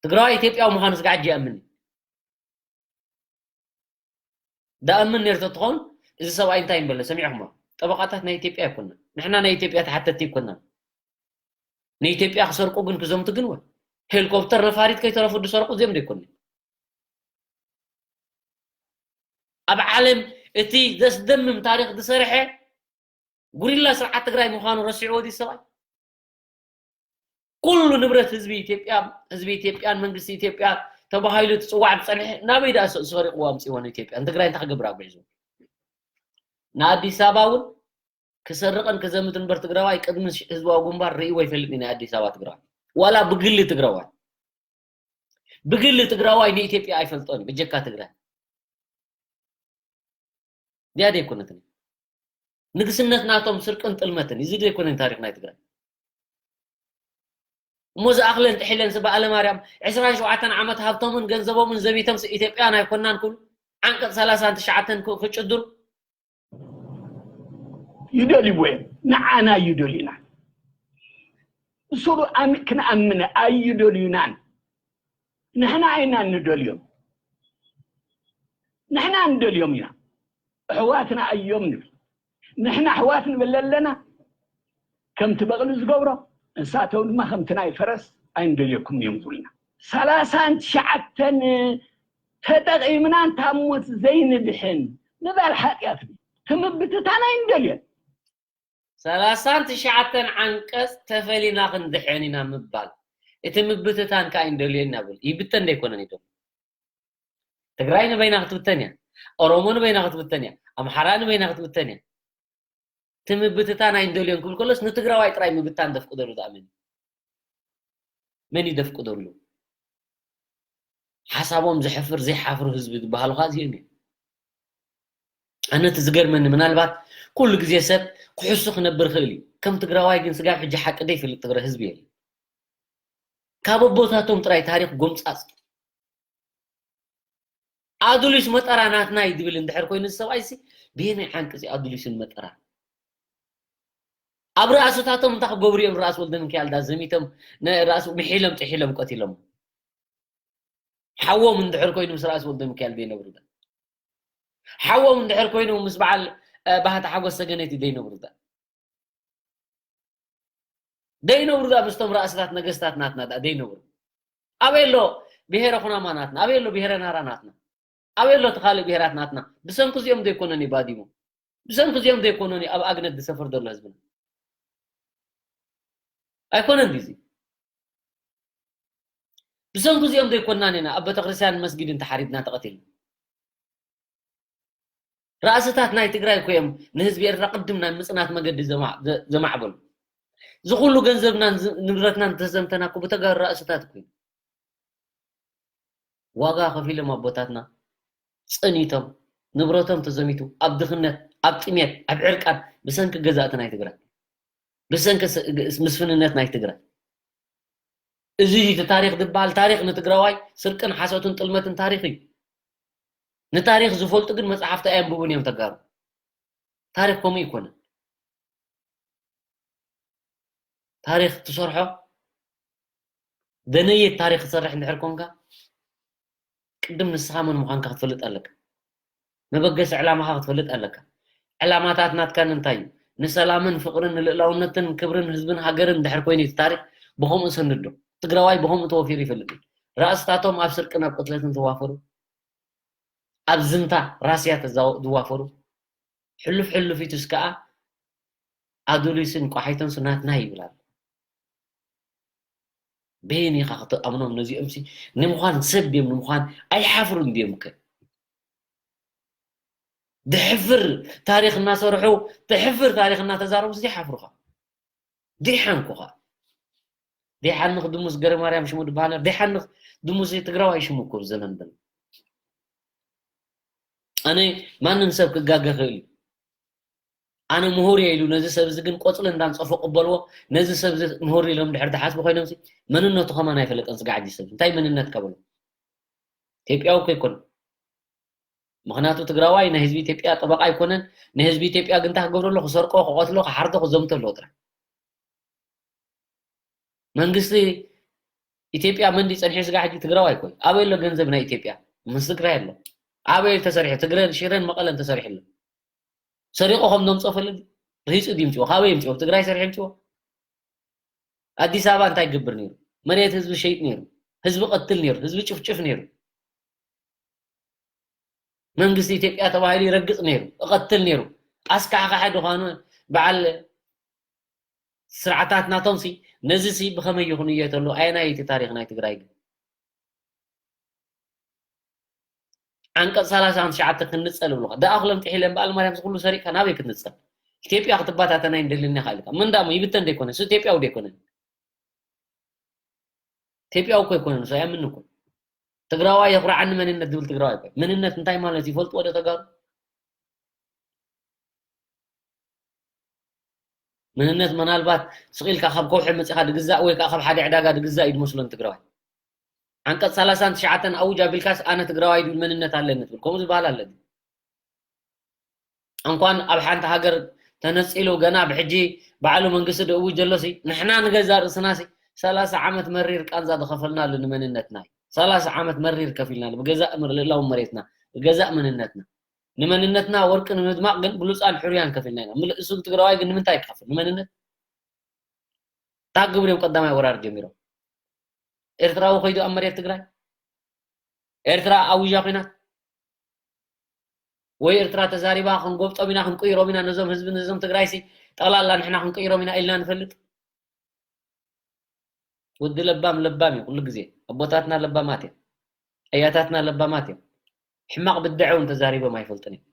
ትግራዋይ ኢትዮጵያዊ ምዃኑ ስጋዕ ሕጂ ይኣምን እዩ። ዳኣምን ነይሩ ተትኾን፣ እዚ ሰብኣይ እንታይ ምበለ ሰሚዕኹሞ? ጠበቃታት ናይ ኢትዮጵያ ኣይኮንና። ንሕና ናይ ኢትዮጵያ ተሓተቲ ኣይኮንና። ንኢትዮጵያ ክሰርቁ ግን ክዘምቱ ግን ወ-፣ ሄሊኮፕተር ነፋሪት ከይተረፉ ዝሰርቁ እዚኦም ዶ ኣይኮንና? ኣብ ዓለም እቲ ዘስደምም ታሪኽ ዝሰርሐ ጉሪላ ስርዓት ትግራይ ምዃኑ ረሲዕዎ ድዩ ሰብኣይ? ኩሉ ንብረት ህዝቢ ኢትዮጵያ፣ ህዝቢ ኢትዮጵያን መንግስቲ ኢትዮጵያ ተባሂሉ ትፅዋዕ ዝፀንሐ ናበይ ደኣ ሰ-፣ ሰሪቕዎ ኣምፅዎ ንኢትዮጵያ? ንትግራይ እንታይ ክገብር ኣጉዒዝዎ? ንኣዲስ ኣበባ እውን ክሰርቕን ክዘምት እምበር ትግራዋይ ቅድሚ ህዝባዊ ግንባር ርእይዎ ኣይፈልጥን እዩ። ናይ ኣዲስ ኣበባ ትግራዋይ ዋላ ብግሊ ትግራዋይ፣ ብግሊ ትግራዋይ ንኢትዮጵያ ኣይፈልጦን እዩ ብጀካ ትግራይ። ድያ ዘይኮነትን? ንግስነት ናቶም ስርቅን ጥልመትን። እዚ ዘይኮነን ታሪኽ ናይ ትግራይ። እሞ ዝኣኽለን ጥሒለን ስባ ኣለማርያም ዕስራን ሸውዓተን ዓመት ሃብቶምን ገንዘቦምን ዘሚቶም ስ-፣ ኢትዮጵያን ኣይኮናን ክብሉ ዓንቀፅ ሰላሳን ትሽዓተን ክ-፣ ክጭድሩ። ይደልይዎ እዮም። ንዓና ይደልዩና። ንሱ ኣም-፣ ክንኣምን ኣይደልዩናን። ንሕና ኢና ንደልዮም። ንሕና ንደልዮም ኢና። ኣሕዋትና እዮም ንብል። ንሕና ኣሕዋት ንብል ኣለና። ከምቲ በቕሊ ዝገብሮ፣ ንሳቶም ድማ ከምቲ ናይ ፈረስ ኣይንደልየኩም እዮም ዝብሉና። ሰላሳን ትሽዓተን ተጠቒምና እንታብ ሞት ዘይንድሕን ምባል ሓጢኣት ድዩ? ትምብትታን ኣይንደልዮን። ሰላሳን ትሽዓተን ዓንቀፅ ተፈሊና ክንድሕን ኢና ምባል። እቲ ምብትታን ከኣ ኣይንደልዮን ኢና ብል። ይብተን ዶ ኣይኮነን ኢዶም? ትግራይ ንበይና ክትብተን እያ። ኦሮሞ ንበይና ክትብተን እያ። ኣምሓራ ንበይና ክትብተን እያ። እቲ ምብትታን ኣይንደልዮን ክብል ከሎስ ንትግራዋይ ጥራይ ምብታን ዘፍቅደሉ ደኣ መን እዩ? መን እዩ ዘፍቅደሉ? ሓሳቦም ዘሕፍር ዘይሓፍሩ ህዝቢ ዝበሃሉ ኸዓ እዚኦም እዮም። ኣነ እቲ ዝገርመኒ ምናልባት ኩሉ ግዜ ሰብ ክሕሱ ክነብር ይኽእል እዩ። ከም ትግራዋይ ግን ስጋብ ሕጂ ሓቂ ዘይፈልጥ ትግራይ ህዝቢ የለን። ካብ ኣቦታቶም ጥራይ ታሪኽ ጎምጻጽ ኣዱሊስ መጠራ ናትና እዩ ዝብል እንድሕር ኮይኑ እዚ ሰብኣይ ሲ ብየመይ ዓንቂ እዚ ኣዱሊስን መጠራ ኣብ ርኣስታቶም እንታይ ክገብሩ እዮም? ርኣስ ወልደ ሚካኤል ዳ ዘሚቶም ነ-፣ ርኣስ ምሒሎም ጥሒሎም ቀቲሎም ሓዎም እንድሕር ኮይኑ ምስ ርኣስ ወልደ ሚካኤል ዘይነብሩ ዳ ሓዎም እንድሕር ኮይኑ ምስ በዓል እ፣ ባህታ ሓጎስ ሰገነይቲ ዘይነብሩ ዳ ዘይነብሩ ዳ ምስቶም ርኣስታት ነገስታት ናትና ዳ ዘይነብሩ ኣበይ ኣሎ ብሄረ ኩናማ ናትና ኣበይ ኣሎ ብሄረ ናራ ናትና ኣበይ ኣሎ እቲ ካልእ ብሄራት ናትና ብሰንኪ እዚኦም ዘይኮነን እዩ ባዲሙ ብሰንኪ እዚኦም ዘይኮነን እዩ ኣብ ኣግነት ዝሰፍር ዘሎ ህዝብና ኣይኮነን ድዚ ብሰንኪ እዚኦም ዘይኮናን ኢና ኣብ ቤተክርስትያን መስጊድን ተሓሪድና ተቐቲልና ራእስታት ናይ ትግራይ እኮ እዮም ንህዝቢ ኤርትራ ቅድም ናይ ምፅናት መገዲ ዘማ- ዘ- ዘማዕበሉ እዚ ኩሉ ገንዘብናን ዝ- ንብረትናን ተዘምተና እኮ ብተጋሩ ራእስታት እኮ እዩ ዋጋ ከፊሎም ኣቦታትና ፀኒቶም ንብረቶም ተዘሚቱ ኣብ ድኽነት ኣብ ጥሜት ኣብ ዕርቃን ብሰንኪ ገዛእቲ ናይ ትግራይ ብሰንኪ ስ- ግ- ምስፍንነት ናይ ትግራይ እዚ እዩ እቲ ታሪክ ዝበሃል ታሪክ ንትግራዋይ ስርቅን ሓሶትን ጥልመትን ታሪክ እዩ ንታሪክ ዝፈልጡ ግን መፅሓፍቲ ኣየንብቡን እዮም ተጋሩ ታሪክ ከምኡ ይኮነ ታሪክ ትሰርሖ ደነየት ታሪክ ትሰርሕ እንድሕር ኮንካ ቅድም ንስኻ መን ምዃንካ ክትፈልጥ ኣለካ መበገሲ ዕላማኻ ክትፈልጥ ኣለካ ዕላማታት ናትካ እንታይ እዩ ንሰላምን ፍቅርን ንልእላውነትን ክብርን ህዝብን ሃገርን እንድሕር ኮይኑ እቲ ታሪክ ብከምኡ ሰንዶ ትግራዋይ ብከምኡ ተወፊሩ ይፈልጥ እዩ ራእስታቶም ኣብ ስርቅን ኣብ ቅትለትን ተዋፈሩ ኣብ ዝምታ ራስያ ተዛው- ዝዋፈሩ ሕሉፍ ሕሉፍ ኢቱስ ከዓ ኣዱሊስን ቋሒቶንስ ናትና ይብል ኣሎ በየን ኢኻ ክትኣምኖም? ነዚኦም ሲ ንምዃን ሰብ ድዮም? ንምዃን ኣይሓፍሩን ድዮም ከ? ድሕፍር ታሪኽ እናሰርሑ፣ ድሕፍር ታሪኽ እናተዛረቡ ሲ ይሓፍሩኻ። ደይሓንኩኻ። ደይሓንኽ ድሙስ ገረማርያም ሽሙ ድበሃል ነይሩ። ደይሓንኽ ድሙስ ትግራዋይ ሽሙ እኮ ብዘመን ደም። ኣነ ማንም ሰብ ክጋገ ይኽእል እዩ። ኣነ ምሁር እየ ኢሉ ነዚ ሰብ እዚ ግን ቆፅሊ እንዳንፀፎ ቅበልዎ። ነዚ ሰብ እዚ ምሁር ኢሎም ድሕር ተሓስቡ ኮይኖም ሲ መንነቱ ከማን ኣይፈለጠን። ስጋ ዓዲ ሰብ እንታይ መንነት ከበሎ? ኢትዮጵያዊ እኮ ኣይኮነን። ምኽንያቱ ትግራዋይ ናይ ህዝቢ ኢትዮጵያ ጠበቃ ኣይኮነን። ንህዝቢ ኢትዮጵያ ግን እንታይ ክገብረሉ? ክሰርቆ፣ ክቐትሎ፣ ክሓርዶ፣ ክዘምተሎ ጥራሕ። መንግስቲ ኢትዮጵያ መንዲ ጸኒሑ ስጋ ሕጂ ትግራዋይ እኮ እዩ። ኣበይ ኣሎ ገንዘብ ናይ ኢትዮጵያ? ምስ ትግራይ ኣሎ። ኣበይ ተሰሪሑ? ትግረን ሽረን መቐለን ተሰሪሑ ኣሎ። ሰሪቑ ከም ዘምፅኦ ፈለጥ ርሂፁ ድምፅዎ። ካበይ ይምፅዎ? ትግራይ ሰሪሑ ይምፅዎ። ኣዲስ ኣበባ እንታይ ይገብር ነይሩ? መሬት ህዝቢ ሸይጥ ነይሩ። ህዝቢ ቀትል ነይሩ። ህዝቢ ጭፍጭፍ ነይሩ። መንግስቲ ኢትዮጵያ ተባሂሉ ይረግፅ ነይሩ፣ ይቐትል ነይሩ። ኣስካሕካሒ ዝኾኑ በዓል ስርዓታት ናቶም ሲ ነዚ ሲ ብኸመይ ይኹን እየ ተሎ ኣየናይ እቲ ታሪኽ ናይ ትግራይ ግን? ዓንቀፅ ሰላሳ ትሽዓተ ክንፀል ብሉኻ። ደኣ ክሎም ጥሒለን በዓል ማርያም ዝኩሉ ሰሪቕካ ናበይ ክትንፀል? ኢትዮጵያ ክትባታተን ኣይንደልን ኢኻ ኢልካ። ምን ዳሞ ይብተን ደይኮነ፣ እሱ ኢትዮጵያዊ ደይኮነ። ኢትዮጵያዊ እኮ ኣይኮነን፣ እሱ ኣያምን እኮ። ትግራዋይ የኹርዓኒ መንነት ዝብል ትግራዋይ እኮ። መንነት እንታይ ማለት ይፈልጥዎ ዶ ተጋሩ? መንነት ምናልባት ስቕ ኢልካ ካብ ከውሒ መፂኻ ድግዛእ ወይ ከዓ ካብ ሓደ ዕዳጋ ድግዛእ እዩ ድመስሎም ትግራዋይ። ዓንቀፅ ሰላሳን ትሽዓተን ኣውጅ ኣቢልካስ ኣነ ትግራዋይ ድብል መንነት ኣለኒ ትብል። ከምኡ ዝበሃል ኣለኒ። እንኳን ኣብ ሓንቲ ሃገር ተነፂሉ ገና ብሕጂ ባዕሉ መንግስቲ ደእውጅ ዘሎሲ ንሕና ንገዛእ ርእስናሲ ሰላሳ ዓመት መሪር ቃንዛ ዝኸፈልናሉ ንመንነትና እዩ። ሰላሳ ዓመት መሪር ከፊልናሉ ብገዛእ ምር-፣ ልእላዊ መሬትና፣ ብገዛእ መንነትና። ንመንነትና ወርቂ ንምድማቕ ግን ብሉፃን ሕሩያን ከፊልና ኢና። ምልእ እሱ ትግራዋይ ግን ንምንታይ ክኸፍል? ንመንነት? እንታይ ግብር እዮም ቀዳማይ ወራር ጀሚሮም? ኤርትራዊ ከይዱ ኣብ መሬት ትግራይ? ኤርትራ ኣውጃ ኲናት? ወይ ኤርትራ ተዛሪባ ክንጎብጦም ኢና፣ ክንቅይሮም ኢና ነዞም ህዝቢ፣ ነዞም ትግራይሲ ጠቕላላ ንሕና ክንቅይሮም ኢና ኢልና ንፈልጥ? ወዲ ለባም ለባም እዩ ኩሉ ግዜ። ኣቦታትና ለባማት እዮም። ኣያታትና ለባማት እዮም። ሕማቕ ብድዐ እውን ተዛሪቦም ኣይፈልጡን እዮም።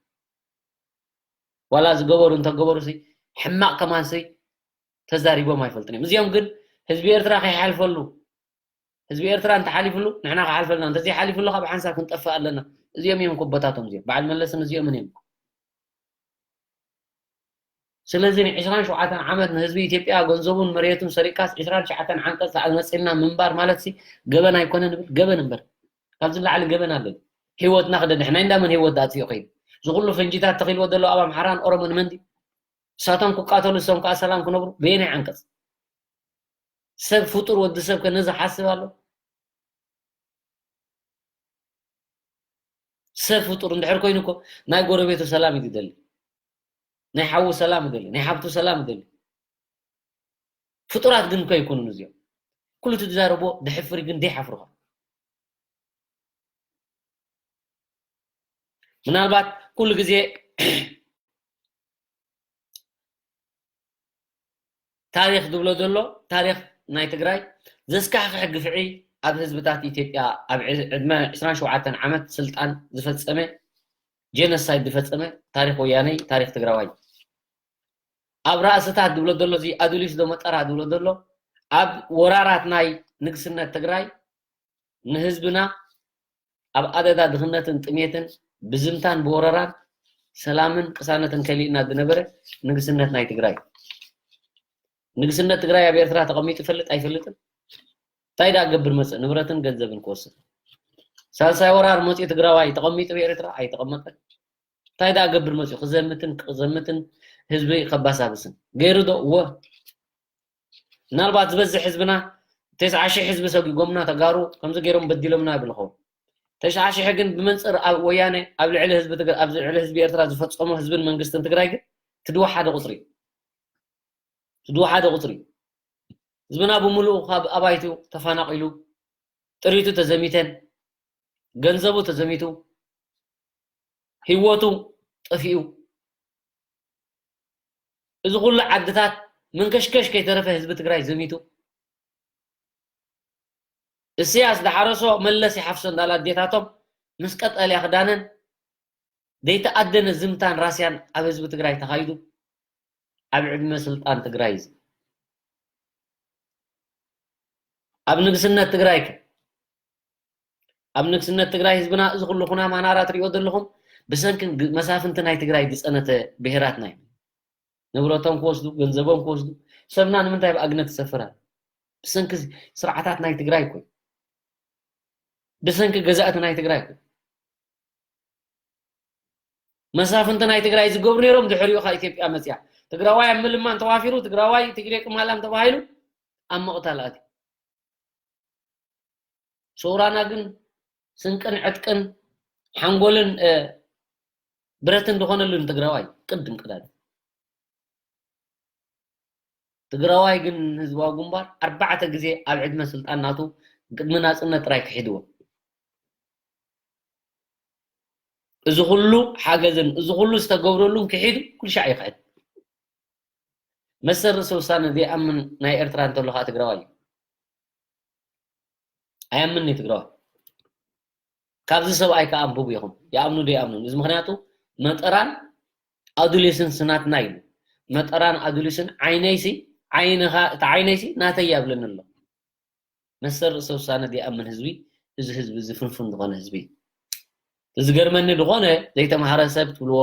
ዋላ ዝገበሩ እንተገበሩ ሲ ሕማቕ ከማን ሲ ተዛሪቦም ኣይፈልጡን እዮም። እዚኦም ግን ህዝቢ ኤርትራ ከይሓልፈሉ፣ ህዝቢ ኤርትራ እንተሓሊፍሉ ንሕና ክሓልፈልና፣ እንተዘይሓሊፍሉ ካብ ሓንሳብ ክንጠፍእ ኣለና። እዚኦም እዮም ኮቦታቶም እዚኦም። በዓል መለስን እዚኦምን እዮም። ስለዚ ን ዕስራን ሸውዓተን ዓመት ንህዝቢ ኢትዮጵያ ገንዘቡን መሬቱን ሰሪቃስ ዕስራን ትሽዓተን ዓንቀጽ ተዓመጺልና ምንባር ማለት ሲ ገበን ኣይኮነን ንብል? ገበን እምበር። ካብዚ ላዕሊ ገበን ኣሎ? ህይወትና ክደድሕና እንዳመን ህይወት ዳጽዮ ከይዱ? እዚ ኩሉ ፈንጂታት ተኺልዎ ዘሎ ኣብ ኣምሓራን ኦሮሞን መን ድዩ? እሳቶም ክቃተሉ እሶም ከዓ ሰላም ክነብሩ በየናይ ዓንቀጽ? ሰብ ፍጡር ወዲ ሰብ ከ ነዚ ሓስብ ኣሎ? ሰብ ፍጡር እንድሕር ኮይኑ እኮ ናይ ጎረቤቱ ሰላም እዩ ዝደሊ። ናይ ሓዉ ሰላም ይደሊ፣ ናይ ሓብቱ ሰላም ይደሊ። ፍጡራት ግን እኮ ኣይኮኑን እዚኦም። ኩሉ እቲ ዝዛረቦ ድሕፍር ግን ደይሓፍሩኻ። ምናልባት ኩሉ ግዜ ታሪኽ ዝብሎ ዘሎ፣ ታሪኽ ናይ ትግራይ ዘስካሕክሕ ግፍዒ ኣብ ህዝብታት ኢትዮጵያ ኣብ ዕድመ ዕስራን ሸውዓተን ዓመት ስልጣን ዝፈጸመ፣ ጀኖሳይድ ዝፈጸመ ታሪኽ ወያነይ፣ ታሪኽ ትግራዋይ። ኣብ ራእስታት ዝብሎ ዘሎ፣ እዚ ኣዱሊስ ዶ መጠራ ዝብሎ ዘሎ፣ ኣብ ወራራት ናይ ንግስነት ትግራይ ንህዝብና ኣብ ኣደዳ ድኽነትን ጥሜትን ብዝምታን ብወረራን ሰላምን ቅሳነትን ከሊእና ዝነበረ ንግስነት ናይ ትግራይ። ንግስነት ትግራይ ኣብ ኤርትራ ተቐሚጡ ይፈልጥ ኣይፈልጥን? እንታይ ደኣ ክገብር መጽእ? ንብረትን ገንዘብን ክወስድ። ሳልሳይ ወራር መጽኡ ትግራዋይ ተቐሚጡ ብኤርትራ ኣይተቐመጠን? እንታይ ደኣ ክገብር መጽኡ? ክዘምትን ክዘምትን ህዝቢ ከባሳብስን ገይሩ ዶ? እወ። ምናልባት ዝበዝሕ ህዝብና ተስዓ ሽሕ ህዝቢ ሰጊጎምና ተጋሩ ከምዚ ገይሮም በዲሎምና ይብል ኸውን። ተስዓ ሽሕ ግን ብመንፅር ኣብ ወያነ ኣብ ልዕሊ ህዝቢ ትግራይ፣ ኣብ ልዕሊ ህዝቢ ኤርትራ ዝፈፀሞ ህዝብን መንግስትን ትግራይ ግን ትድዋ ሓደ ቁፅሪ እዩ። ትድዋ ሓደ ቁፅሪ እዩ። ህዝብና ብምሉኡ ካብ ኣባይቱ ተፈናቒሉ፣ ጥሪቱ ተዘሚተን፣ ገንዘቡ ተዘሚቱ፣ ህይወቱ ጠፊኡ፣ እዚ ኩሉ ዓድታት መንከሽከሽ ከይተረፈ ህዝቢ ትግራይ ዘሚቱ፣ እስያስ ዝሓረሶ መለስ ይሓፍሶ እንዳላ ኣዴታቶም ምስ ቀጠልያ ክዳነን ዘይተኣደነ ዝምታን ራስያን ኣብ ህዝቢ ትግራይ ተኻይዱ ኣብ ዕድመ ስልጣን ትግራይ እዩ። ኣብ ንግስነት ትግራይ ከ ኣብ ንግስነት ትግራይ ህዝብና እዚ ኩሉ ኩና ማናራ ትሪኦ ዘለኹም ብሰንኪ ግ- መሳፍንቲ ናይ ትግራይ ዝፀነተ ብሄራትና እዩ። ንብረቶም ክወስዱ፣ ገንዘቦም ክወስዱ፣ ሰብና ንምንታይ ብኣግነት ትሰፍራ? ብሰንኪ ስርዓታት ናይ ትግራይ እኮ እዩ። ብሰንኪ ገዛእቲ ናይ ትግራይ እኮ እዩ። መሳፍንቲ ናይ ትግራይ ዝገብሩ ነይሮም፣ ድሕሪኡ ካብ ኢትዮጵያ መፅያ ትግራዋይ ኣብ ምልማን ተዋፊሩ፣ ትግራዋይ ትግሬ ቅማላም ተባሂሉ ኣብ ምቕታል ኣትዩ። ሰውራና ግን ስንቅን ዕጥቅን ሓንጎልን ብረትን ዝኾነሉ ንትግራዋይ ቅድም ቅዳድ። ትግራዋይ ግን ህዝባዊ ግንባር ኣርባዕተ ግዜ ኣብ ዕድመ ስልጣን ናቱ ቅድሚ ናፅነት ጥራይ ክሒድዎ። እዚ ኩሉ ሓገዝን እዚ ኩሉ ዝተገብረሉን ክሒዱ ኩሉ ሻዕ ይኽሕድ። መሰል ርእሰ ውሳነ ዘይኣምን ናይ ኤርትራ እንተሎ ከዓ ትግራዋይ እዩ። ኣየምን እዩ ትግራዋይ። ካብዚ ሰብኣይ ከዓ ኣንብቡ ኢኹም። ይኣምኑ ዶ ይኣምኑ። እዚ ምኽንያቱ መጠራን ኣዱሊስን ስናትና ኢሉ። መጠራን ኣዱሊስን ዓይነይሲ ዓይንኻ እቲ ዓይነይሲ ናተይ ያብለኒ ኣሎ። መሰል ርእሰ ውሳነ ዘይኣምን ህዝቢ እዚ ህዝቢ እዚ ፍንፉን ዝኾነ ህዝቢ እዩ። ዝገርመኒ ዝኾነ ዘይተማሃረ ሰብ ትብልዎ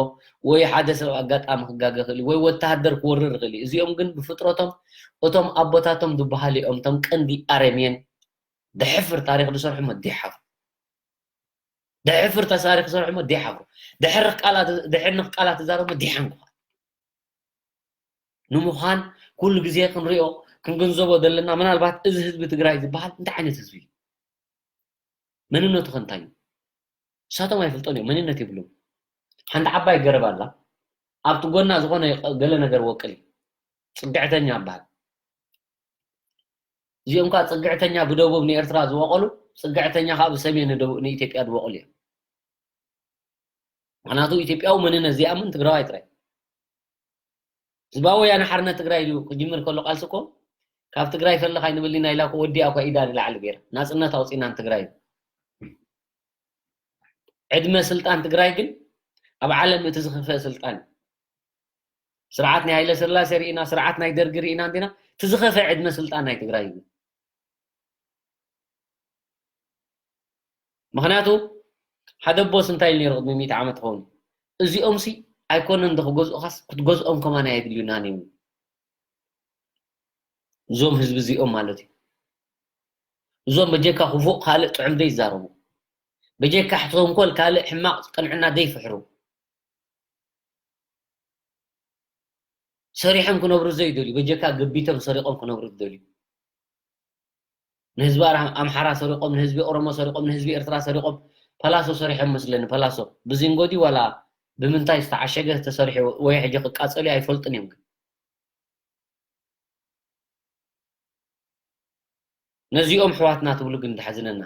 ወይ ሓደ ሰብ ኣጋጣሚ ክጋገ ይኽእል እዩ ወይ ወተሃደር ክወርር ይኽእል እዩ። እዚኦም ግን ብፍጥረቶም እቶም ኣቦታቶም ዝበሃሉ እዮም እቶም ቀንዲ ኣረምየን ደሕፍር ታሪኽ ዝሰርሑ መዲሓፍ ደሕፍር ተሳሪኽ ዝሰርሑ መዲሓፍ ደሕርኽ ቃላት ደሕንኽ ቃላት ዝዛረቡ መዲሓን ክኾን ንምዃን ኩሉ ግዜ ክንሪኦ ክንግንዘቦ ዘለና ምናልባት እዚ ህዝቢ ትግራይ ዝበሃል እንታይ ዓይነት ህዝቢ እዩ? መንነቱ ከ እንታይ እዩ? እሳቶም ኣይፈልጦን እዮም፣ መንነት የብሎም። ሓንቲ ዓባይ ገረብ ኣላ፣ ኣብቲ ጎና ዝኾነ ገለ ነገር ወቅል እዩ። ፅግዕተኛ ይበሃል። እዚኦም ከዓ ፅግዕተኛ ብደቡብ ንኤርትራ ዝወቀሉ፣ ፅግዕተኛ ከዓ ብሰሜን ንደቡብ ንኢትዮጵያ ዝወቀሉ እዮም። ምክንያቱ ኢትዮጵያዊ መንነት ዘይኣምን ትግራዋይ ጥራይ። ህዝባዊ ወያነ ሓርነት ትግራይ ኢሉ ክጅምር ከሎ ቃልሲ እኮ ካብ ትግራይ ፈለኻ ኣይንበል ኢና ኢላ እኮ ወዲኣ እኳ ኢዳ ንላዕሊ ገይራ ናፅነት ኣውፂና ንትግራይ። ዕድመ ስልጣን ትግራይ ግን ኣብ ዓለም እቲ ዝኸፍአ ስልጣን እዩ። ስርዓት ናይ ሃይለ ስላሴ ርኢና፣ ስርዓት ናይ ደርጊ ርኢና እንዲና፣ እቲ ዝኸፍአ ዕድመ ስልጣን ናይ ትግራይ እዩ። ምኽንያቱ ሓደ ቦስ እንታይ ኢሉ ነይሩ ቅድሚ ሚእቲ ዓመት ትኸውን እዚኦም ሲ ኣይኮነን ዶ ክገዝኡኻስ ክትገዝኦም ከማን ኣየድልዩናን እዩ። እዞም ህዝቢ እዚኦም ማለት እዩ። እዞም በጀካ ክፉእ ካልእ ጥዑም ዘይዛረቡ፣ በጀካ ተንኮል ካልእ ሕማቕ ቅንዕና ዘይፍሕሩ፣ ሰሪሖም ክነብሩ ዘይደልዩ፣ በጀካ ገቢቶም ሰሪቖም ክነብሩ ዝደልዩ፣ ንህዝቢ ኣምሓራ ሰሪቖም፣ ንህዝቢ ኦሮሞ ሰሪቖም፣ ንህዝቢ ኤርትራ ሰሪቖም፣ ፐላሶ ሰሪሖም መስለኒ፣ ፐላሶ ብዚንጎ ድዩ ዋላ ብምንታይ ዝተዓሸገ ተሰሪሑ ወይ ሕጂ ክቃጸሉ ኣይፈልጥን እዮም ግን ነዚኦም ኣሕዋትና ትብሉ ግን ድሓዝነና።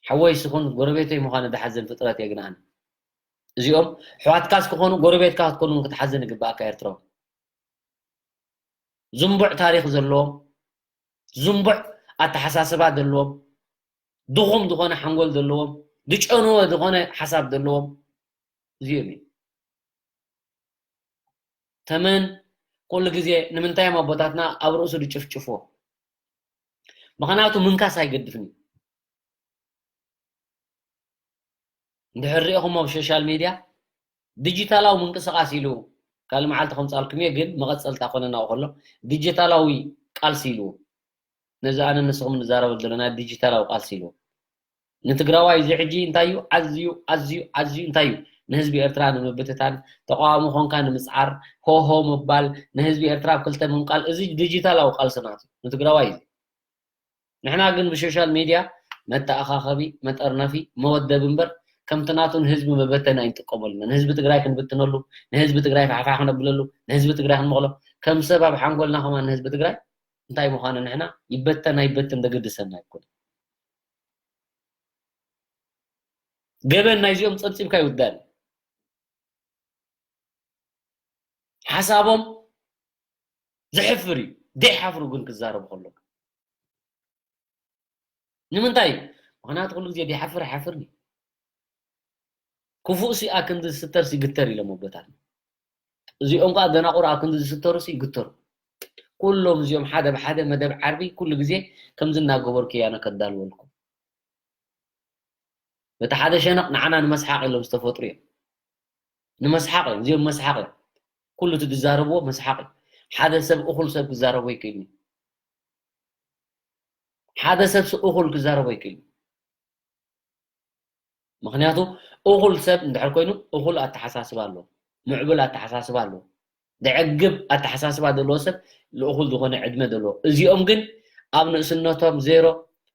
ሓወይ ስኹን ጎረቤተይ ምዃኑ ድሓዝን ፍጥረት እየ ግን ኣነ። እዚኦም ኣሕዋትካስ ክኾኑ ጎረቤትካ ክትኮኑ እውን ክትሓዝን ይግባእካ ኤርትራዊ። ዝንቡዕ ታሪኽ ዘለዎም፣ ዝንቡዕ ኣተሓሳስባ ዘለዎም፣ ድኹም ዝኾነ ሓንጎል ዘለዎም፣ ዝጨነወ ዝኾነ ሓሳብ ዘለዎም እዚኦም እዮም። ተመን ኩሉ ግዜ ንምንታይ እዮም ኣቦታትና ኣብ ርእሱ ዝጭፍጭፍዎ? ምኽንያቱ ምንካስ ኣይገድፍን እዩ። እንድሕር ሪኢኹሞ ኣብ ሶሻል ሚድያ ዲጂታላዊ ምንቅስቃስ ኢሉ ካልእ መዓልቲ ከምፃልኩም እየ፣ ግን መቐፀልታ ኮነ ናብኡ ከሎ ዲጂታላዊ ቃልሲ ኢሉ ነዚ ኣነ ንስኹም ንዛረበሉ ዘለና ዲጂታላዊ ቃልሲ ኢሉ ንትግራዋይ እዚ ሕጂ እንታይ እዩ ኣዝዩ ኣዝዩ ኣዝዩ እንታይ እዩ ንህዝቢ ኤርትራ ንምብትታን ተቃዋሚ ኮንካ ንምፅዓር ሆሆ ምባል ንህዝቢ ኤርትራ ኣብ ክልተ ምምቃል እዚ ዲጂታላዊ ቃልሲ ናቱ ንትግራዋይ እዩ። ንሕና ግን ብሶሻል ሚድያ መተኣኻኸቢ፣ መጠርነፊ፣ መወደቢ እምበር ከምቲ ናቱ ንህዝቢ መበተኒ ኣይንጥቀመሉን። ንህዝቢ ትግራይ ክንብትነሉ፣ ንህዝቢ ትግራይ ፋሕፋሕ ክነብለሉ፣ ንህዝቢ ትግራይ ክንመቕሎ ከም ሰብ ኣብ ሓንጎልና ከማን ንህዝቢ ትግራይ እንታይ ምዃኑ ንሕና ይበተን ኣይበትን ዘገድሰና ኣይኮነን። ገበን ናይዚኦም ፀብፂብካ ይውዳእ። ሓሳቦም ዘሕፍር እዩ። ዘይሓፍሩ ግን ክዛረቡ ከለዉ ንምንታይ እዩ? ምኽንያቱ ኩሉ ግዜ ዲሓፍር ሓፍርኒ። ክፉእ ሲ ኣክንዲ ዝስተር ሲ ግተር ኢሎም ኣቦታት። እዚኦም ከዓ ደናቑር ኣክንዲ ዝስተሩ ሲ ይግተሩ። ኩሎም እዚኦም ሓደ ብሓደ መደብ ዓርቢ ኩሉ ግዜ ከምዚ እናገበርኩ እያ ነከዳልወልኩም። በቲ ሓደ ሸነቕ ንዓና ንመስሓቕ ኢሎም ዝተፈጥሩ እዮም። ንመስሓቕ እዮም፣ እዚኦም መስሓቕ እዮም። ኩሉ እቲ ዝዛረብዎ መስሓቕ እዩ። ሓደ ሰብ እኹል ሰብ ክዛረቦ ይክእል እዩ። ሓደ ሰብ እኹል ክዛረቦ ይክእል እዩ። ምኽንያቱ እኹል ሰብ እንድሕር ኮይኑ እኹል ኣተሓሳስባ ኣለዎ፣ ምዕቡል ኣተሓሳስባ ኣለዎ። ዘዕግብ ኣተሓሳስባ ዘለዎ ሰብ ልእኹል ዝኾነ ዕድመ ዘለዎ። እዚኦም ግን ኣብ ንእስነቶም ዜሮ፣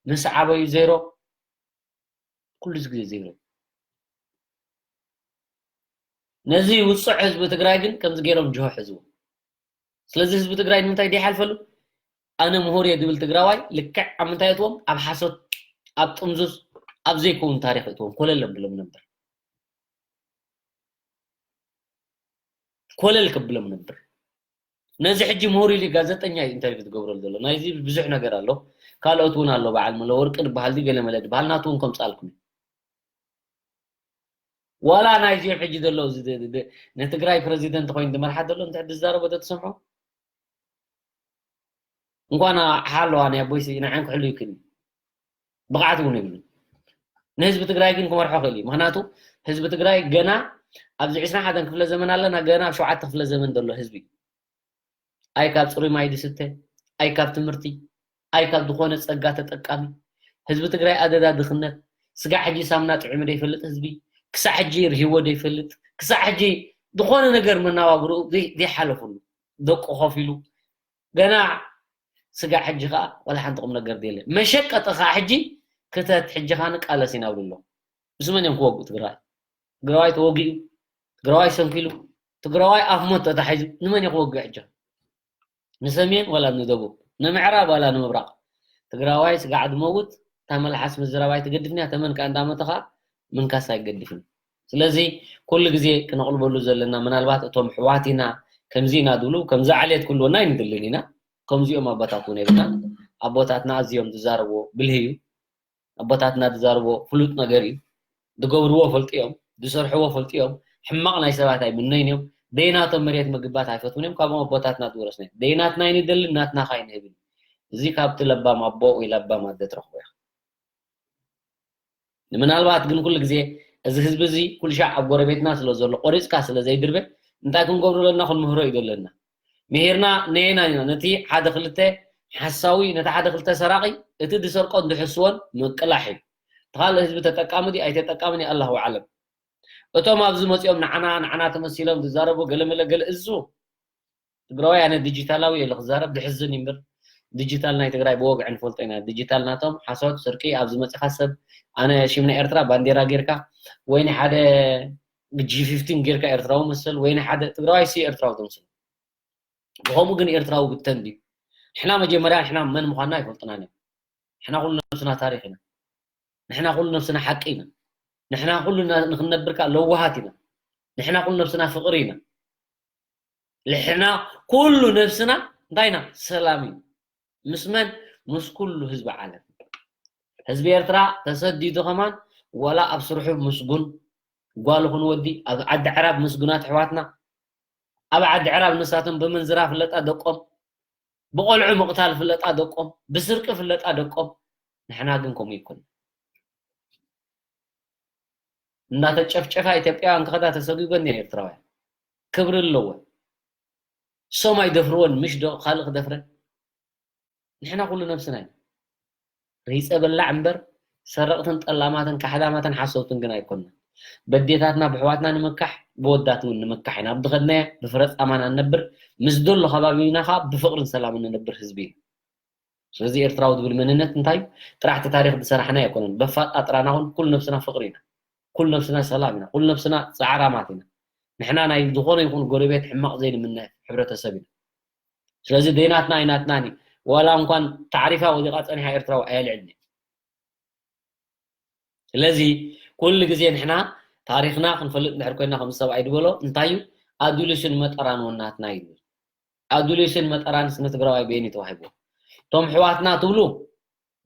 ምስ ዓበዩ ዜሮ፣ ኩሉ ግዜ ዜሮ። ነዚ ውፅዕ ህዝቢ ትግራይ ግን ከምዚ ገይሮም ጅሆ ሕዝቡ። ስለዚ ህዝቢ ትግራይ ንምንታይ ደይሓልፈሉ? ኣነ ምሁር እየ ዝብል ትግራዋይ ልክዕ ኣብ ምንታይ እትዎም? ኣብ ሓሶት፣ ኣብ ጥምዙዝ፣ ኣብ ዘይከውን ታሪኽ እትዎም ኮለል ኣብሎም ነበር። ኮለል ከብሎም ነበር። ነዚ ሕጂ ምሁር ኢሉ ጋዜጠኛ እዩ ኢንተርቪው ዝገብረሉ ዘሎ። ናይዚ ብዙሕ ነገር ኣሎ። ካልኦት እውን ኣሎ። በዓል መለ ወርቂ ዝበሃል ድዩ ገለ መለ ዝበሃል ናቱ እውን ከምፃልኩም እዩ። ዋላ ናይዚ ሕጂ ዘሎ እዚ ድ- ድ- ድ- ንትግራይ ፕረዚደንት ኮይኑ ዝመርሓ ዘሎ እንተ ዝዛረቦ ዶ ትሰምዖ? እንኳን ሓለዋ ናይ ኣቦይሲ ንዓን ክሕሉ ይክእል እዩ። ብቕዓት እውን የብሉን። ንህዝቢ ትግራይ ግን ክመርሖ ክእል እዩ። ምክንያቱ ህዝቢ ትግራይ ገና ኣብዚ ዕስራን ሓደን ክፍለ ዘመን ኣለና፣ ገና ኣብ ሸውዓተ ክፍለ ዘመን ዘሎ ህዝቢ እዩ። ኣይ ካብ ፅሩይ ማይ ዝስተ፣ ኣይ ካብ ትምህርቲ፣ ኣይ ካብ ዝኾነ ፀጋ ተጠቃሚ። ህዝቢ ትግራይ ኣደዳ ድኽነት፣ ስጋዕ ሕጂ ሳምና ጥዒሙ ዘይፈልጥ ህዝቢ፣ ክሳዕ ሕጂ ርሂዎ ዘይፈልጥ፣ ክሳዕ ሕጂ ዝኾነ ነገር መናባብርኡ ዘይ- ዘይሓለፉሉ፣ ደቁ ኮፍ ኢሉ፣ ገና ስጋዕ ሕጂ ከዓ ዋላ ሓንቲ ቁም ነገር የለን። መሸቀጢ ከዓ ሕጂ ክተት፣ ሕጂ ከዓ ንቃለስ ኢና ይብሉ ኣለዉ። ምስ መን እዮም ክወግኡ ትግራይ? ትግራዋይ ተወጊኡ፣ ትግራዋይ ሰንኪሉ፣ ትግራዋይ ኣፍ ሞት ተታሒዙ፣ ንመን እዩ ክወግእ ሕጂ? ንሰሜን ዋላ ንደቡብ፣ ንምዕራብ ዋላ ንምብራቕ? ትግራዋይ ስጋዕ ዝመውት፣ እታ መልሓስ ምዝራብ ኣይትገድፍን እያ፣ ተመን ከዓ እንዳመተ ከዓ ምንካስ ኣይገድፍን። ስለዚ ኩሉ ግዜ ክነቕልበሉ ዘለና፣ ምናልባት እቶም ኣሕዋት ኢና፣ ከምዚ ኢና ዝብሉ፣ ከምዚ ዓሌት ክህልወና ኣይንደልን ኢና። ከምዚኦም ኣቦታት እውን የብልናን። ኣቦታትና ኣዝዮም ዝዛረብዎ ብልሂ እዩ። ኣቦታትና ዝዛረብዎ ፍሉጥ ነገር እዩ። ዝገብርዎ ፈልጡ እዮም፣ ዝሰርሕዎ ፈልጡ እዮም። ሕማቕ ናይ ሰባት ኣይምነይን እዮም። ደይናቶም መሬት ምግባት ኣይፈትውን እዮም። ካብኦም ኣቦታትና ዝወረስና እዩ። ደይናትና ኣይንደልን፣ ናትና ኸ ኣይንህብን። እዚ ካብቲ ለባም ኣቦ ወይ ለባም ኣደ ትረኽቦ ኢኻ። ምናልባት ግን ኩሉ ግዜ እዚ ህዝቢ እዚ ኩሉ ሻዕ ኣብ ጎረቤትና ስለ ዘሎ፣ ቆሪፅካ ስለ ዘይድርበ፣ እንታይ ክንገብሮ ኣለና? ክንምህሮ እዩ ዘለና። ምሂርና ነየና ኢና ነቲ ሓደ ክልተ ሓሳዊ፣ ነቲ ሓደ ክልተ ሰራቒ፣ እቲ ዝሰርቆን ዝሕስዎን ምቅላሕ እዩ። እቲ ካልእ ህዝቢ ተጠቃሚ ድዩ ኣይተጠቃምን እዩ ኣላሁ ኣዕለም። እቶም ኣብዚ መፂኦም ንዓና ንዓና ተመሲሎም ዝዛረቡ ገለመለ ገለ እዙ ትግራዋይ ኣነ ዲጂታላዊ እየ ክዛረብ ዝሕዝን እዩ እምበር ዲጂታል ናይ ትግራይ ብወግዒ ንፈልጦ ኢና። ዲጂታል ናቶም ሓሶት፣ ስርቂ፣ ኣብዚ መፂኻ ሰብ ኣነ ሽም ናይ ኤርትራ ባንዴራ ጌርካ ወይ ናይ ሓደ ጂ ፊፍቲን ጌርካ ኤርትራዊ መስል ወይ ናይ ሓደ ትግራዋይ ሲ ኤርትራዊ ተምስል። ብኸምኡ ግን ኤርትራዊ ብተን ድዩ? ንሕና መጀመርያ ንሕና መን ምዃንና ኣይፈልጥናን እዮም። ንሕና ኩሉ ነብስና ታሪኽ ኢና። ንሕና ኩሉ ነብስና ሓቂ ኢና። ንሕና ኩሉ ና- ንኽንነብር ከዓ ለዋሃት ኢና። ንሕና ኩሉ ነብስና ፍቕሪ ኢና። ንሕና ኩሉ ነብስና እንታይ ኢና? ሰላም እዩ። ምስ መን? ምስ ኩሉ ህዝቢ ዓለም። ህዝቢ ኤርትራ ተሰዲዱ ከማን ዋላ ኣብ ስርሑ ምስጉን፣ ጓል ኹን ወዲ፣ ኣብ ዓዲ ዕራብ ምስጉናት ኣሕዋትና፣ ኣብ ዓዲ ዕራብ ንሳቶም ብምንዝራ ፍለጣ ደቆም፣ ብቆልዑ ምቕታል ፍለጣ ደቆም፣ ብስርቂ ፍለጣ ደቆም። ንሕና ግን ከምኡ ይኮን። እንዳተጨፍጨፋ ኢትዮጵያውያን ክኸዳ ተሰጉገን እየን ኤርትራውያን። ክብሪ ኣለወን። ሶም ኣይደፍርወን፣ ምሽ ዶ ካልእ ክደፍረን? ንሕና ኩሉ ነብስና ኢና። ሪፀ በላዕ እምበር ሰረቕትን ጠላማትን ካሕዳማትን ሓሰውትን ግን ኣይኮንና። በዴታትና ብሕዋትና ንምካሕ፣ ብወዳት እውን ንምካሕ ኢና። ኣብ ዝኸድናዮ ብፍረ ፃማና ንነብር፣ ምስ ደሎ ከባቢና ከዓ ብፍቕርን ሰላምን ንነብር ህዝቢ ኢና። ስለዚ ኤርትራዊ ዝብል መንነት እንታይ እዩ? ጥራሕ እቲ ታሪኽ ዝሰራሕና ኣይኮነን። በፋጣጥራና እውን ኩሉ ነብስና ፍቕሪ ኢና። ኩሉ ነብስና ሰላም ኢና። ኩሉ ነብስና ፃዕራማት ኢና። ንሕና ናይ ዝኾነ ይኹን ጎረቤት ሕማቕ ዘይንምነ ሕብረተሰብ ኢና። ስለዚ ደይናትና ኣይናትናን እዩ። ዋላ እንኳን ታዕሪፋ ወዲቓ ፀኒሓ ኤርትራዊ ኣየልዕልን እዩ። ስለዚ ኩሉ ግዜ ንሕና ታሪኽና ክንፈልጥ እንድሕር ኮይና ከም ሰብኣይ ዝበሎ እንታይ እዩ? ኣዱሊስን መጠራን ወናትና እዩ ዝብል። ኣዱሊስን መጠራንስ ንትግራዋይ በየኒ ተዋሂብዎ? እቶም ኣሕዋትና ትብሉ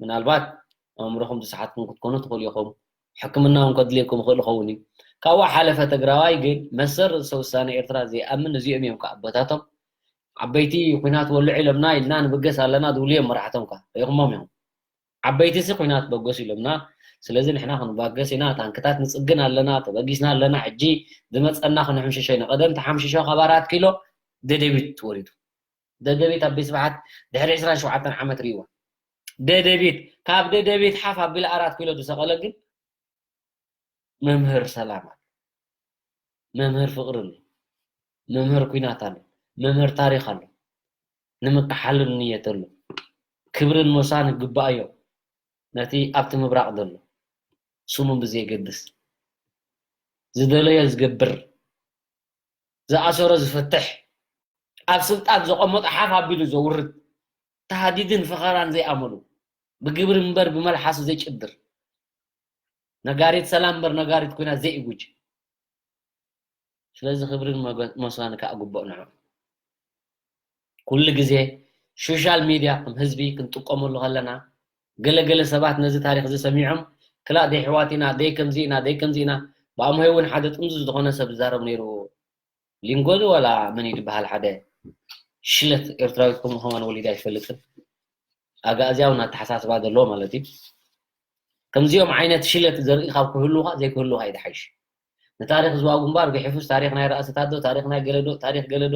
ምናልባት ኣእምሮኹም ዝሰሓትኩም ክትኮኑ ትኽእሉ ኢኹም። ሕክምና እውን ከድልየኩም ይኽእል ይኸውን እዩ። ካብኡ ሓለፈ ትግራዋይ ግን መሰል ርእሰ ውሳነ ኤርትራ ዘይኣምን እዚኦም እዮም ከዓ ኣቦታቶም። ዓበይቲ ኲናት ወልዑ ኢሎምና ኢልና ንብገስ ኣለና ዝብሉ እዮም መራሕቶም ከዓ። ርኢኹሞም ኢኹም። ዓበይቲ ሲ ኲናት በገሱ ኢሎምና፣ ስለዚ ንሕና ክንባገስ ኢና፣ ታንክታት ንጽግን ኣለና፣ ተበጊስና ኣለና፣ ሕጂ ዝመጸና ክንሕምሽሾ ኢና። ቀደም ተሓምሽሾ ካብ ኣራት ኪሎ ደደቢት ወሪዱ። ደደቢት ኣቢ ስብሓት ድሕሪ ዕስራን ሸውዓተን ዓመት ርእይዋ። ደደቢት፣ ካብ ደደቢት ሓፍ ኣቢሉ ኣራት ኪሎ ዝሰቐለ ግን መምህር ሰላም ኣሎ፣ መምህር ፍቕሪ ኣሎ፣ መምህር ኲናት ኣሎ፣ መምህር ታሪኽ ኣሎ። ንምክሓሉ ንንየት ኣሎ። ክብርን ሞሳን ይግባኣዮ ነቲ ኣብቲ ምብራቕ ዘሎ። ስሙ ብዘየገድስ ዝደለዮ ዝገብር፣ ዝኣሰሮ ዝፈትሕ፣ ኣብ ስልጣን ዘቐመጦ ሓፍ ኣቢሉ ዘውርድ፣ ተሃዲድን ፈኸራን ዘይኣመሉ፣ ብግብሪ እምበር ብመልሓሱ ዘይጭድር፣ ነጋሪት ሰላም እምበር ነጋሪት ኲናት ዘይእጉጅ። ስለዚ ክብርን መገ-፣ ሞሳን ከዓ ግቡእ ንዑ። ኩሉ ግዜ ሶሻል ሚድያ ከም ህዝቢ ክንጥቀመሉ ከለና፣ ገለ ገለ ሰባት ነዚ ታሪኽ እዚ ሰሚዖም፣ ክላእ ደይ ኣሕዋት ኢና፣ ደይ ከምዚ ኢና፣ ደይ ከምዚ ኢና፣ ብኣምሆይ እውን ሓደ ጥምዙ ዝኾነ ሰብ ዝዛረብ ነይሩ። ሊንጎ ድዩ ዋላ መን እዩ ዝበሃል ሓደ ሽለት ኤርትራዊት ከምኡ ከማን ወሊዳ ኣይፈልጥን። ኣጋእዝያውን ኣተሓሳስባ ዘለዎ ማለት እዩ። ከምዚኦም ዓይነት ሽለት ዘርኢ ካብ ክህሉኻ ዘይክህሉኻ እዩ ዝሓይሽ። ንታሪኽ ዝዋ ግንባር ግሕፉስ ታሪኽ ናይ ራእሲ ታዶ፣ ታሪኽ ናይ ገለዶ፣ ታሪኽ ገለዶ፣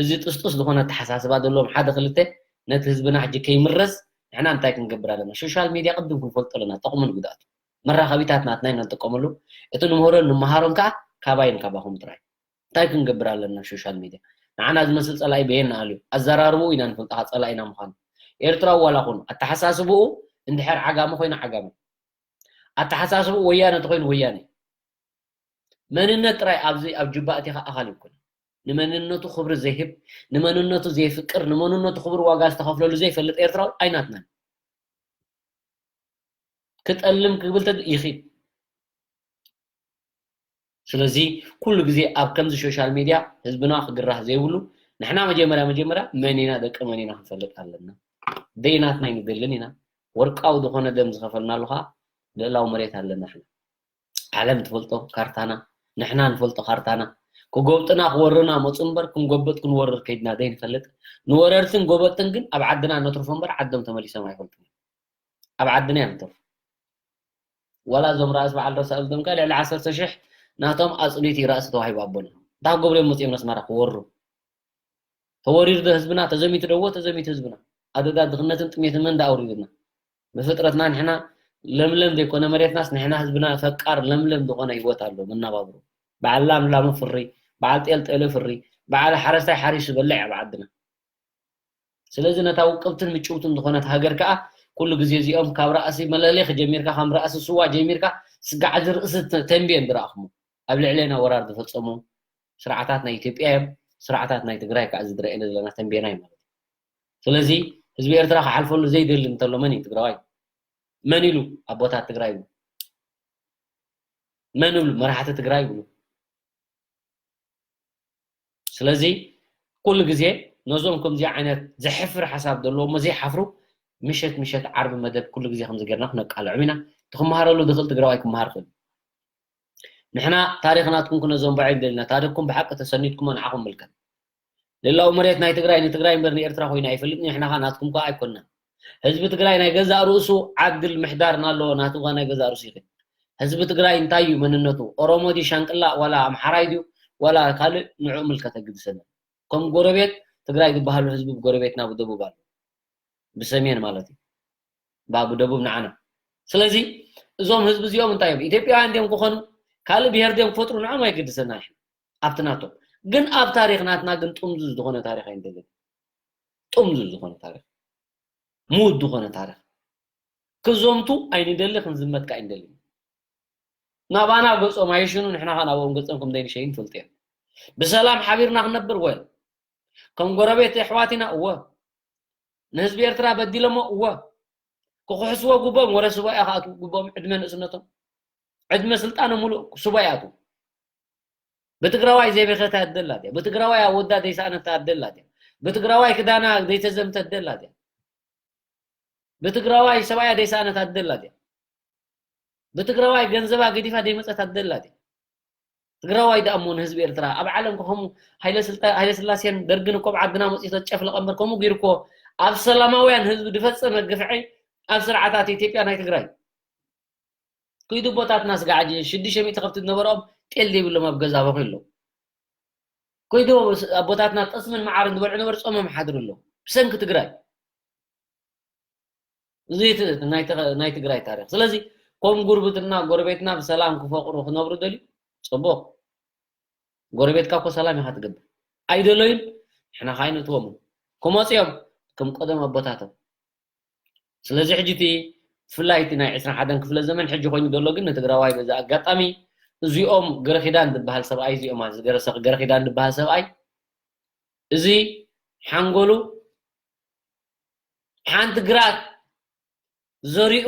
እዚ ጥስጡስ ዝኾነ ኣተሓሳስባ ዘለዎም ሓደ ክልተ ነቲ ህዝብና ሕጂ ከይምረዝ ንሕና እንታይ ክንገብር ኣለና? ሶሻል ሚድያ ቅድም ክንፈልጦ ኣለና፣ ጠቕሙን ጉድኣቱ። መራኸቢታት ናትና ኢና ንጥቀመሉ። እቲ ንምህሮን ንምሃሮን ከዓ ካባይን ካባኹም ጥራይ። እንታይ ክንገብር ኣለና? ሶሻል ሚድያ ንዓና ዝመስል ጸላኢ በየና ኣልዩ። ኣዘራርብኡ ኢና ንፈልጣ ጸላኢና ምዃኑ። ኤርትራዊ ዋላ ኹን ኣተሓሳስብኡ እንድሕር ዓጋመ ኮይኑ ዓጋመ። ኣተሓሳስብኡ ወያነ እንተኾይኑ ወያነ። መንነት ጥራይ ኣብዚ ኣብ ጁባ ኣቲኻ ኣኻል ይኮነ። ንመንነቱ ክብሪ ዘይህብ፣ ንመንነቱ ዘይፍቅር፣ ንመንነቱ ክብሪ ዋጋ ዝተኸፍለሉ ዘይፈልጥ ኤርትራዊ ኣይናትናን። ክጠልም ክብል ተግ-፣ ይኽእል። ስለዚ ኩሉ ግዜ ኣብ ከምዚ ሶሻል ሚድያ ህዝብና ክግራህ ዘይብሉ፣ ንሕና መጀመርያ መጀመርያ መን ኢና ደቂ መን ኢና ክንፈልጥ ኣለና። ደይናትና ኣይንደልን ኢና። ወርቃዊ ዝኾነ ደም ዝኸፈልናሉ ኸዓ ልእላዊ መሬት ኣለና። ንሕና ዓለም ትፈልጦ ካርታና፣ ንሕና ንፈልጦ ካርታና። ክጎብጥና ክወርና መፁ እምበር ክንጎብጥ ክንወርር ከይድና ዘይንፈልጥ። ንወረርትን ጎበጥትን ግን ኣብ ዓድና ነትርፎ እምበር ዓዶም ተመሊሶም ኣይፈልጡን። ኣብ ዓድና እዮም ተርፉ። ዋላ እዞም ራእሲ በዓል ረሳእልቶም ከ ልዕሊ ዓሰርተ ሽሕ ናቶም ኣጽኒት እዩ ራእሲ ተዋሂቡ ኣቦና። እንታይ ክገብሩ እዮም መጺኦም ነስመራ ክወሩ? ተወሪሩ ዶ ህዝብና? ተዘሚቱ ዶ? እዎ ተዘሚቱ ህዝብና። ኣደዳ ድኽነትን ጥሜትን መን ዳ ኣውሪዱና? ብፍጥረትና ንሕና ለምለም ዘይኮነ መሬትናስ ንሕና ህዝብና ፈቃር ለምለም ዝኾነ ህይወት ኣሎ መናባብሮ። በዓል ላም ላሙ ፍሪ፣ በዓል ጤል ጤሉ ፍሪ፣ በዓል ሓረስታይ ሓሪሱ ዝበልዕ ኣብ ዓድና። ስለዚ ነታ ውቅብትን ምጭውትን ዝኾነት ሃገር ከኣ ኩሉ ግዜ እዚኦም ካብ ራእሲ መለሌኽ ጀሚርካ፣ ካብ ራእሲ ስዋ ጀሚርካ ስጋዕ ዝርእሲ ተ-፣ ተንቤን ዝረኣኹሞ። ኣብ ልዕሌና ወራር ዝፈጸሙ ስርዓታት ናይ ኢትዮጵያ እዮም። ስርዓታት ናይ ትግራይ ከኣ እዚ ዝረኣየና ዘለና ተንቤና እዩ ማለት እዩ። ስለዚ ህዝቢ ኤርትራ ክሓልፈሉ ዘይደሊ እንተሎ መን እዩ ትግራዋይ? መን ኢሉ ኣቦታት ትግራይ ይብሉ? መን ይብሉ መራሕቲ ትግራይ ይብሉ? ስለዚ ኩሉ ግዜ ነዞም ከምዚ ዓይነት ዘሕፍር ሓሳብ ዘለዎም ዘይሓፍሩ ምሸት ምሸት ዓርቢ መደብ ኩሉ ግዜ ከምዚ ጌርና ክነቃልዖም ኢና። እቲ ክመሃረሉ ዝኽእል ትግራዋይ ክመሃር ክእል። ንሕና ታሪኽ ናትኩም ክነዘንብዖ ኣይንደልና። ታሪኽኩም ብሓቂ ተሰኒድኩሞ ንዓኹም ምልከት። ልእላዊ መሬት ናይ ትግራይ ንትግራይ እምበር ንኤርትራ ኮይኑ ኣይፈልጥን። ንሕና ኸኣ ናትኩም ከኣ ኣይኮንና። ህዝቢ ትግራይ ናይ ገዛእ ርእሱ ዓድል ምሕዳር እናለዎ ናቱ ኸኣ ናይ ገዛእ ርእሱ ይኽእል። ህዝቢ ትግራይ እንታይ እዩ መንነቱ? ኦሮሞ ድዩ ሻንቅላ ዋላ ኣምሓራይ ድዩ ዋላ ካልእ ንዕኡ ምልከት ኣይግድሰና። ከም ጎረቤት ትግራይ ዝበሃሉ ህዝቢ ብጎረቤትና ብደቡብ ኣሎ። ብሰሜን ማለት እዩ። ባ-፣ ብደቡብ ንዓና። ስለዚ እዞም ህዝቢ እዚኦም እንታይ እዮም? ኢትዮጵያውያን ድዮም ክኾኑ? ካልእ ብሄር ድዮም ክፈጥሩ? ንዕኦም ኣይገድሰና ንሕና። ኣብቲ ናቶም። ግን ኣብ ታሪኽ ናትና ግን ጥምዙዝ ዝኾነ ታሪኽ ኣይንደልን። ጥምዙዝ ዝኾነ ታሪኽ። ምዉት ዝኾነ ታሪኽ። ክዘምቱ ኣይንደሊ፣ ክንዝመት ከኣ ኣይንደልን። ናባና ገጾም ኣይሽኑ፣ ንሕና ኸኣ ናብኦም ገጾም ከም ዘይንሸይን ንፈልጥ እዮም። ብሰላም ሓቢርና ክንነብር ወል። ከም ጎረቤት ኣሕዋት ኢና፣ እወ። ንህዝቢ ኤርትራ በዲሎሞ፣ እወ። ክኽሕስዎ ግቦም፣ ወረ ሱባኤ ክኣትዉ ግቦም፣ ዕድመ ንእስነቶም። ዕድመ ስልጣኖም ሙሉእ ሱባኤ ይኣትዉ። ብትግራዋይ ዘይበኸት ኣደ ኣላ ድያ? ብትግራዋይ ኣወዳ ዘይሰኣነት ኣደ ኣላ ድያ? ብትግራዋይ ክዳና ዘይተዘምተት ኣደ ኣላ ድያ? ብትግራዋይ ሰብኣያ ደይሰኣነት ኣደላ ድያ? ብትግራዋይ ገንዘባ ገዲፋ ደይመፀት ኣደላ ድያ? ትግራዋይ ደኣ እሞ ንህዝቢ ኤርትራ ኣብ ዓለም ከምኡ ሃይለ ስላሴን ደርግን እኮ ኣብ ዓድና መፅኡ ተጨፍለቐ እምበር ከምኡ ገይሩ እኮ ኣብ ሰላማውያን ህዝቢ ዝፈፀመ ግፍዒ ኣብ ስርዓታት ኢትዮጵያ ናይ ትግራይ ኩይዱ ኣቦታትና ስጋዕጂ ሽዱሽተ ሚእቲ ከብቲ ዝነበሮም ጤል ዘይብሎም ኣብ ገዛ በኺ ኣለዉ። ኩይዱ ኣቦታትና ጠስምን መዓርን ዝበልዑ ነበሩ ጾሞም ሓድሩ ኣለዉ ብሰንኪ ትግራይ። እዚ ናይ ትግራይ ታሪክ። ስለዚ ከም ጉርብትና ጎረቤትና ብሰላም ክፈቅሩ ክነብሩ ደልዩ ፅቡቅ። ጎረቤትካ እኮ ሰላም ኢካ ትገብር። ኣይደለዩን ንሕና ከ ኣይነእትዎምን። ክመፁ እዮም ከም ቀደም ኣቦታቶም። ስለዚ ሕጂ እቲ ብፍላይ እቲ ናይ ዕስራን ሓደን ክፍለ ዘመን ሕጂ ኮይኑ ዘሎ ግን ንትግራዋይ በዚ ኣጋጣሚ እዚኦም ገረኪዳን ዝበሃል ሰብኣይ እዚኦም ገረኪዳን ዝበሃል ሰብኣይ እዚ ሓንጎሉ ሓንቲ ግራት ዘሪኡ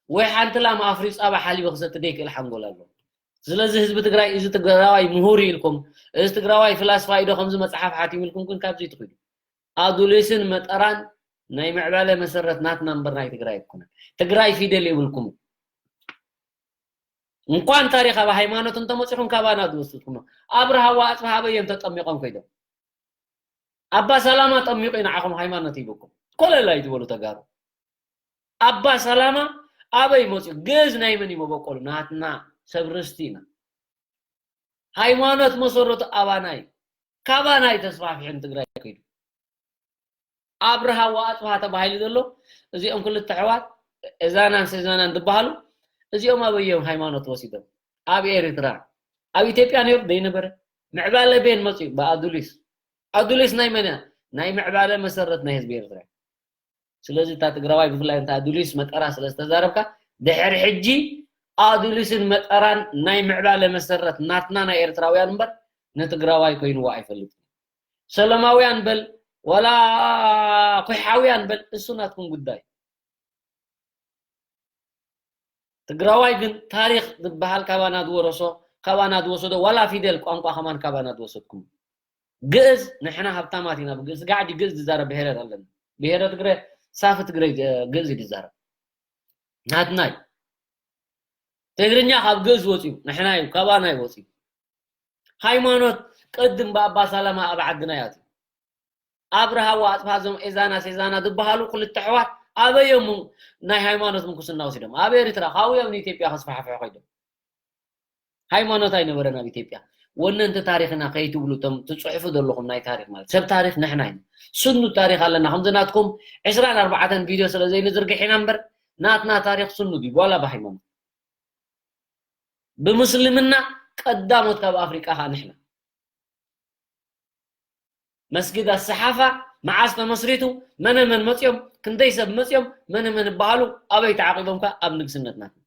ወይ ሓንቲ ላም ኣፍሪዩ ፃባ ሓሊቡ ክሰቲ ዘይክእል ሓንጎል ኣሎ። ስለዚ ህዝቢ ትግራይ እዚ ትግራዋይ ምሁር ኢልኩም እዚ ትግራዋይ ፍላስፋ ኢዶ ከምዚ መፅሓፍ ሓቲሙ ኢልኩም ግን ካብዚ ትኽዱ ኣዱሊስን መጠራን ናይ ምዕባለ መሰረት ናትና እምበር ናይ ትግራይ ኣይኮነን። ትግራይ ፊደል የብልኩም። እንኳን ታሪክ ኣብ ሃይማኖት እንተመፂኹም ካባና ዝወስድኩም ኣብርሃ ወኣፅብሃ ኣበይ እዮም ተጠሚቆም ኮይዶም ኣባ ሰላማ ጠሚቁ ንዓኹም ሃይማኖት ይብኩም ኮለል ኣይትበሉ ተጋሩ። ኣባ ሰላማ ኣበይ መፅኡ? ግእዝ ናይ መን እዩ መበቆሉ? ናትና ሰብ ርስቲ ኢና። ሃይማኖት መሰረቱ ኣባና እዩ። ካባና እዩ ተስፋሕፊሑ ንትግራይ ከይዱ። ኣብርሃ ወኣፅብሃ ተባሂሉ ዘሎ እዚኦም ክልተ ኣሕዋት እዛናን ሰዛናን ዝበሃሉ እዚኦም ኣበይ እዮም ሃይማኖት ወሲዶም? ኣብ ኤርትራ ኣብ ኢትዮጵያ ነይሩ ዘይነበረ ምዕባለ በየን መፅኡ? ብኣዱሊስ። ኣዱሊስ ናይ መን እያ? ናይ ምዕባለ መሰረት ናይ ህዝቢ ኤርትራ። ስለዚ እታ ትግራዋይ ብፍላይ እንተ ኣዱሊስ መጠራ ስለ ዝተዛረብካ ድሕሪ ሕጂ ኣዱሊስን መጠራን ናይ ምዕባለ መሰረት ናትና ናይ ኤርትራውያን እምበር ንትግራዋይ ኮይንዎ ኣይፈልጥን። ሰለማውያን በል ዋላ ኩሓውያን በል እሱ ናትኩም ጉዳይ። ትግራዋይ ግን ታሪክ ዝበሃል ካባና ዝወረሶ ካባና ዝወሰዶ ዋላ ፊደል ቋንቋ ከማን ካባና ዝወሰድኩም። ግእዝ ንሕና ሃብታማት ኢና ብግእዝ ጋዕዲ ግእዝ ዝዛረብ ብሄረት ኣለና። ብሄረ ትግረ ሳፊ ትግረ ግእዝ እዩ ዝዛረብ። ናትና እዩ። ትግርኛ ካብ ግእዝ ወፅዩ ንሕና እዩ ካባና እዩ ወፅዩ። ሃይማኖት ቅድም ብኣባ ሰላማ ኣብ ዓድና ያትዩ ኣብርሃ ወኣፅብሃ እዞም ኤዛና ሴዛና ዝበሃሉ ክልተ ኣሕዋት ኣበይ እዮም ናይ ሃይማኖት ምንኩስና ወሲዶም? ኣብ ኤርትራ ካብኡ እዮም ንኢትዮጵያ ከስፋሕፍሑ ከይዶም። ሃይማኖት ኣይነበረን ኣብ ኢትዮጵያ። ወነንቲ ታሪክና ከይትብሉ እቶም ትፅሕፉ ዘለኹም ናይ ታሪክ ማለት ሰብ ታሪክ ንሕና ኢና። ስኑ ታሪክ ኣለና ከምዚ ናትኩም ዕስራን ኣርባዕተን ቪድዮ ስለ ዘይንዝርግሕ ኢና እምበር ናትና ታሪክ ስኑ ድዩ ዋላ ብሃይማኖት? ብምስልምና ቀዳሞት ካብ ኣፍሪቃ ከዓ ንሕና። መስጊድ ኣሰሓፋ መዓዝ ተመስሪቱ? መነ መን መፅኦም? ክንደይ ሰብ መፅኦም? መነ መን ይበሃሉ? ኣበይ ተዓቂቦም? ከ ኣብ ንግስነት ናትና።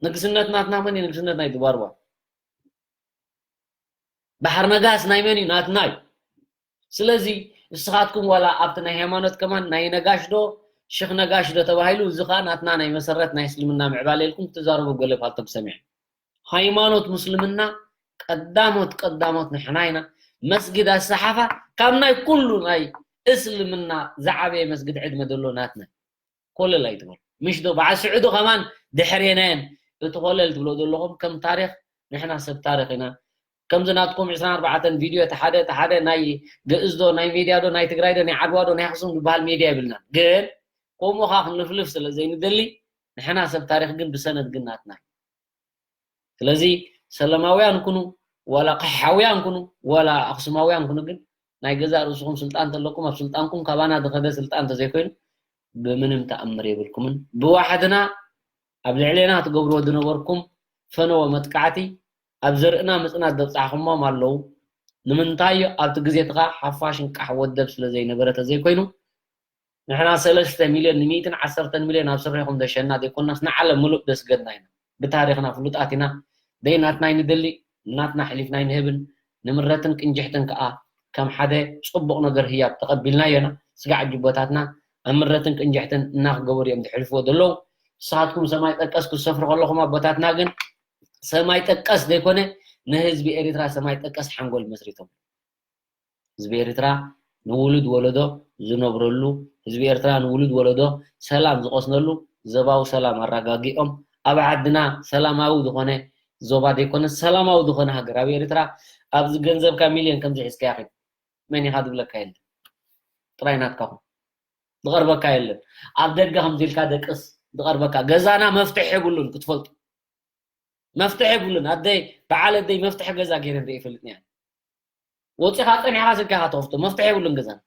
ንግስነት ናትና መን እዩ? ንግስነት ናይ ድባርባ። ባሕር ነጋስ ናይ መን እዩ? ናትና እዩ። ስለዚ ንስኻትኩም ዋላ ኣብቲ ናይ ሃይማኖት ከማን ናይ ነጋሽ ዶ ሽኽ ነጋሽ ዶ ተባሂሉ እዚ ኸዓ ናትና ናይ መሰረት ናይ እስልምና ምዕባለ ኢልኩም ክትዛረቡ ገለ ፓልቶም ሰሚዐ። ሃይማኖት ምስልምና ቀዳሞት ቀዳሞት ንሕና ኢና። መስጊድ ኣሰሓፋ ካብ ናይ ኩሉ ናይ እስልምና ዝዓበየ መስጊድ ዕድመ ዘሎ ናትና። ኮለል ኣይትበሉ። ምሽ ዶ በዓል ስዑዲ ከማን ድሕሬና እየን። እቲ ኮለል ትብሎ ዘለኹም ከም ታሪኽ ንሕና ሰብ ታሪኽ ኢና። ከምዚ ናትኩም ዕስራን ኣርባዕተን ቪድዮ እቲ ሓደ እቲ ሓደ ናይ ግእዝ ዶ ናይ ሜድያ ዶ ናይ ትግራይ ዶ ናይ ዓድዋ ዶ ናይ ኣኽሱም ዝበሃል ሜድያ የብልናን። ግን ከምኡ ኸዓ ክንልፍልፍ ስለ ዘይንደሊ ንሕና ሰብ ታሪኽ ግን ብሰነድ ግን ናትና እዩ። ስለዚ ሰለማውያን ኩኑ ዋላ ቐሓውያን ኩኑ ዋላ ኣኽሱማውያን ኩኑ ግን ናይ ገዛእ ርእስኹም ስልጣን ተለኩም ኣብ ስልጣንኩም ካባና ዝኸደ ስልጣን ተዘይኮይኑ ብምንም ተኣምር የብልኩምን። ብዋሕድና ኣብ ልዕሌና ትገብርዎ ዝነበርኩም ፈነወ መጥቃዕቲ ኣብ ዘርእና ምጽናት ዘብጻሕኹሞም ኣለዉ። ንምንታይ ኣብቲ ግዜ እቲ ኸዓ ሓፋሽ እንቃሕ ወደብ ስለ ዘይነበረ ተዘይኮይኑ ንሕና ሰለስተ ሚልዮን ንሚእትን ዓሰርተን ሚልዮን ኣብ ስርሒኹም ዘሸና ዘይኮናስ ንዓለም ምሉእ ዘስገድና ኢና። ብታሪኽና ፍሉጣት ኢና። ደይ ናትና ኣይንደሊ፣ ናትና ኣሕሊፍና ኣይንህብን። ንምረትን ቅንጅሕትን ከኣ ከም ሓደ ጽቡቕ ነገር ህያብ ተቐቢልናዮ ኢና። ስጋዕ ኣጅቦታትና ኣብ ምረትን ቅንጅሕትን እናክገበሩ እዮም ዘሕልፍዎ ዘለዉ። ንስኻትኩም ሰማይ ጠቀስ ክትሰፍሩ ከለኹም ኣቦታትና ግን ሰማይ ጠቀስ ዘይኮነ ንህዝቢ ኤሪትራ ሰማይ ጠቀስ ሓንጎል መስሪቶም። ህዝቢ ኤርትራ ንውሉድ ወለዶ ዝነብረሉ፣ ህዝቢ ኤርትራ ንውሉድ ወለዶ ሰላም ዝቐስነሉ፣ ዞባዊ ሰላም ኣረጋጊኦም፣ ኣብ ዓድና ሰላማዊ ዝኾነ ዞባ ዘይኮነ ሰላማዊ ዝኾነ ሃገር ኣብ ኤርትራ፣ ኣብዚ ገንዘብካ ሚልዮን ከምዚ ሒዝካያ ኺድ መን ኢኻ ዝብለካ የለን። ጥራይ ናትካ ኩን። ዝቐርበካ የለን። ኣብ ደገ ከምዚ ኢልካ ደቅስ ዝቐርበካ። ገዛና መፍትሒ የብሉን ክትፈልጡ። መፍትሒ የብሉን። ኣደይ፣ በዓል ኣደይ መፍትሒ ገዛ ገይረ እንደ ይፈልጥ ነያ። ወፂኻ ፀኒሕካ ስልካ ኢኻ ተኸፍቶ። መፍትሒ የብሉን ገዛና።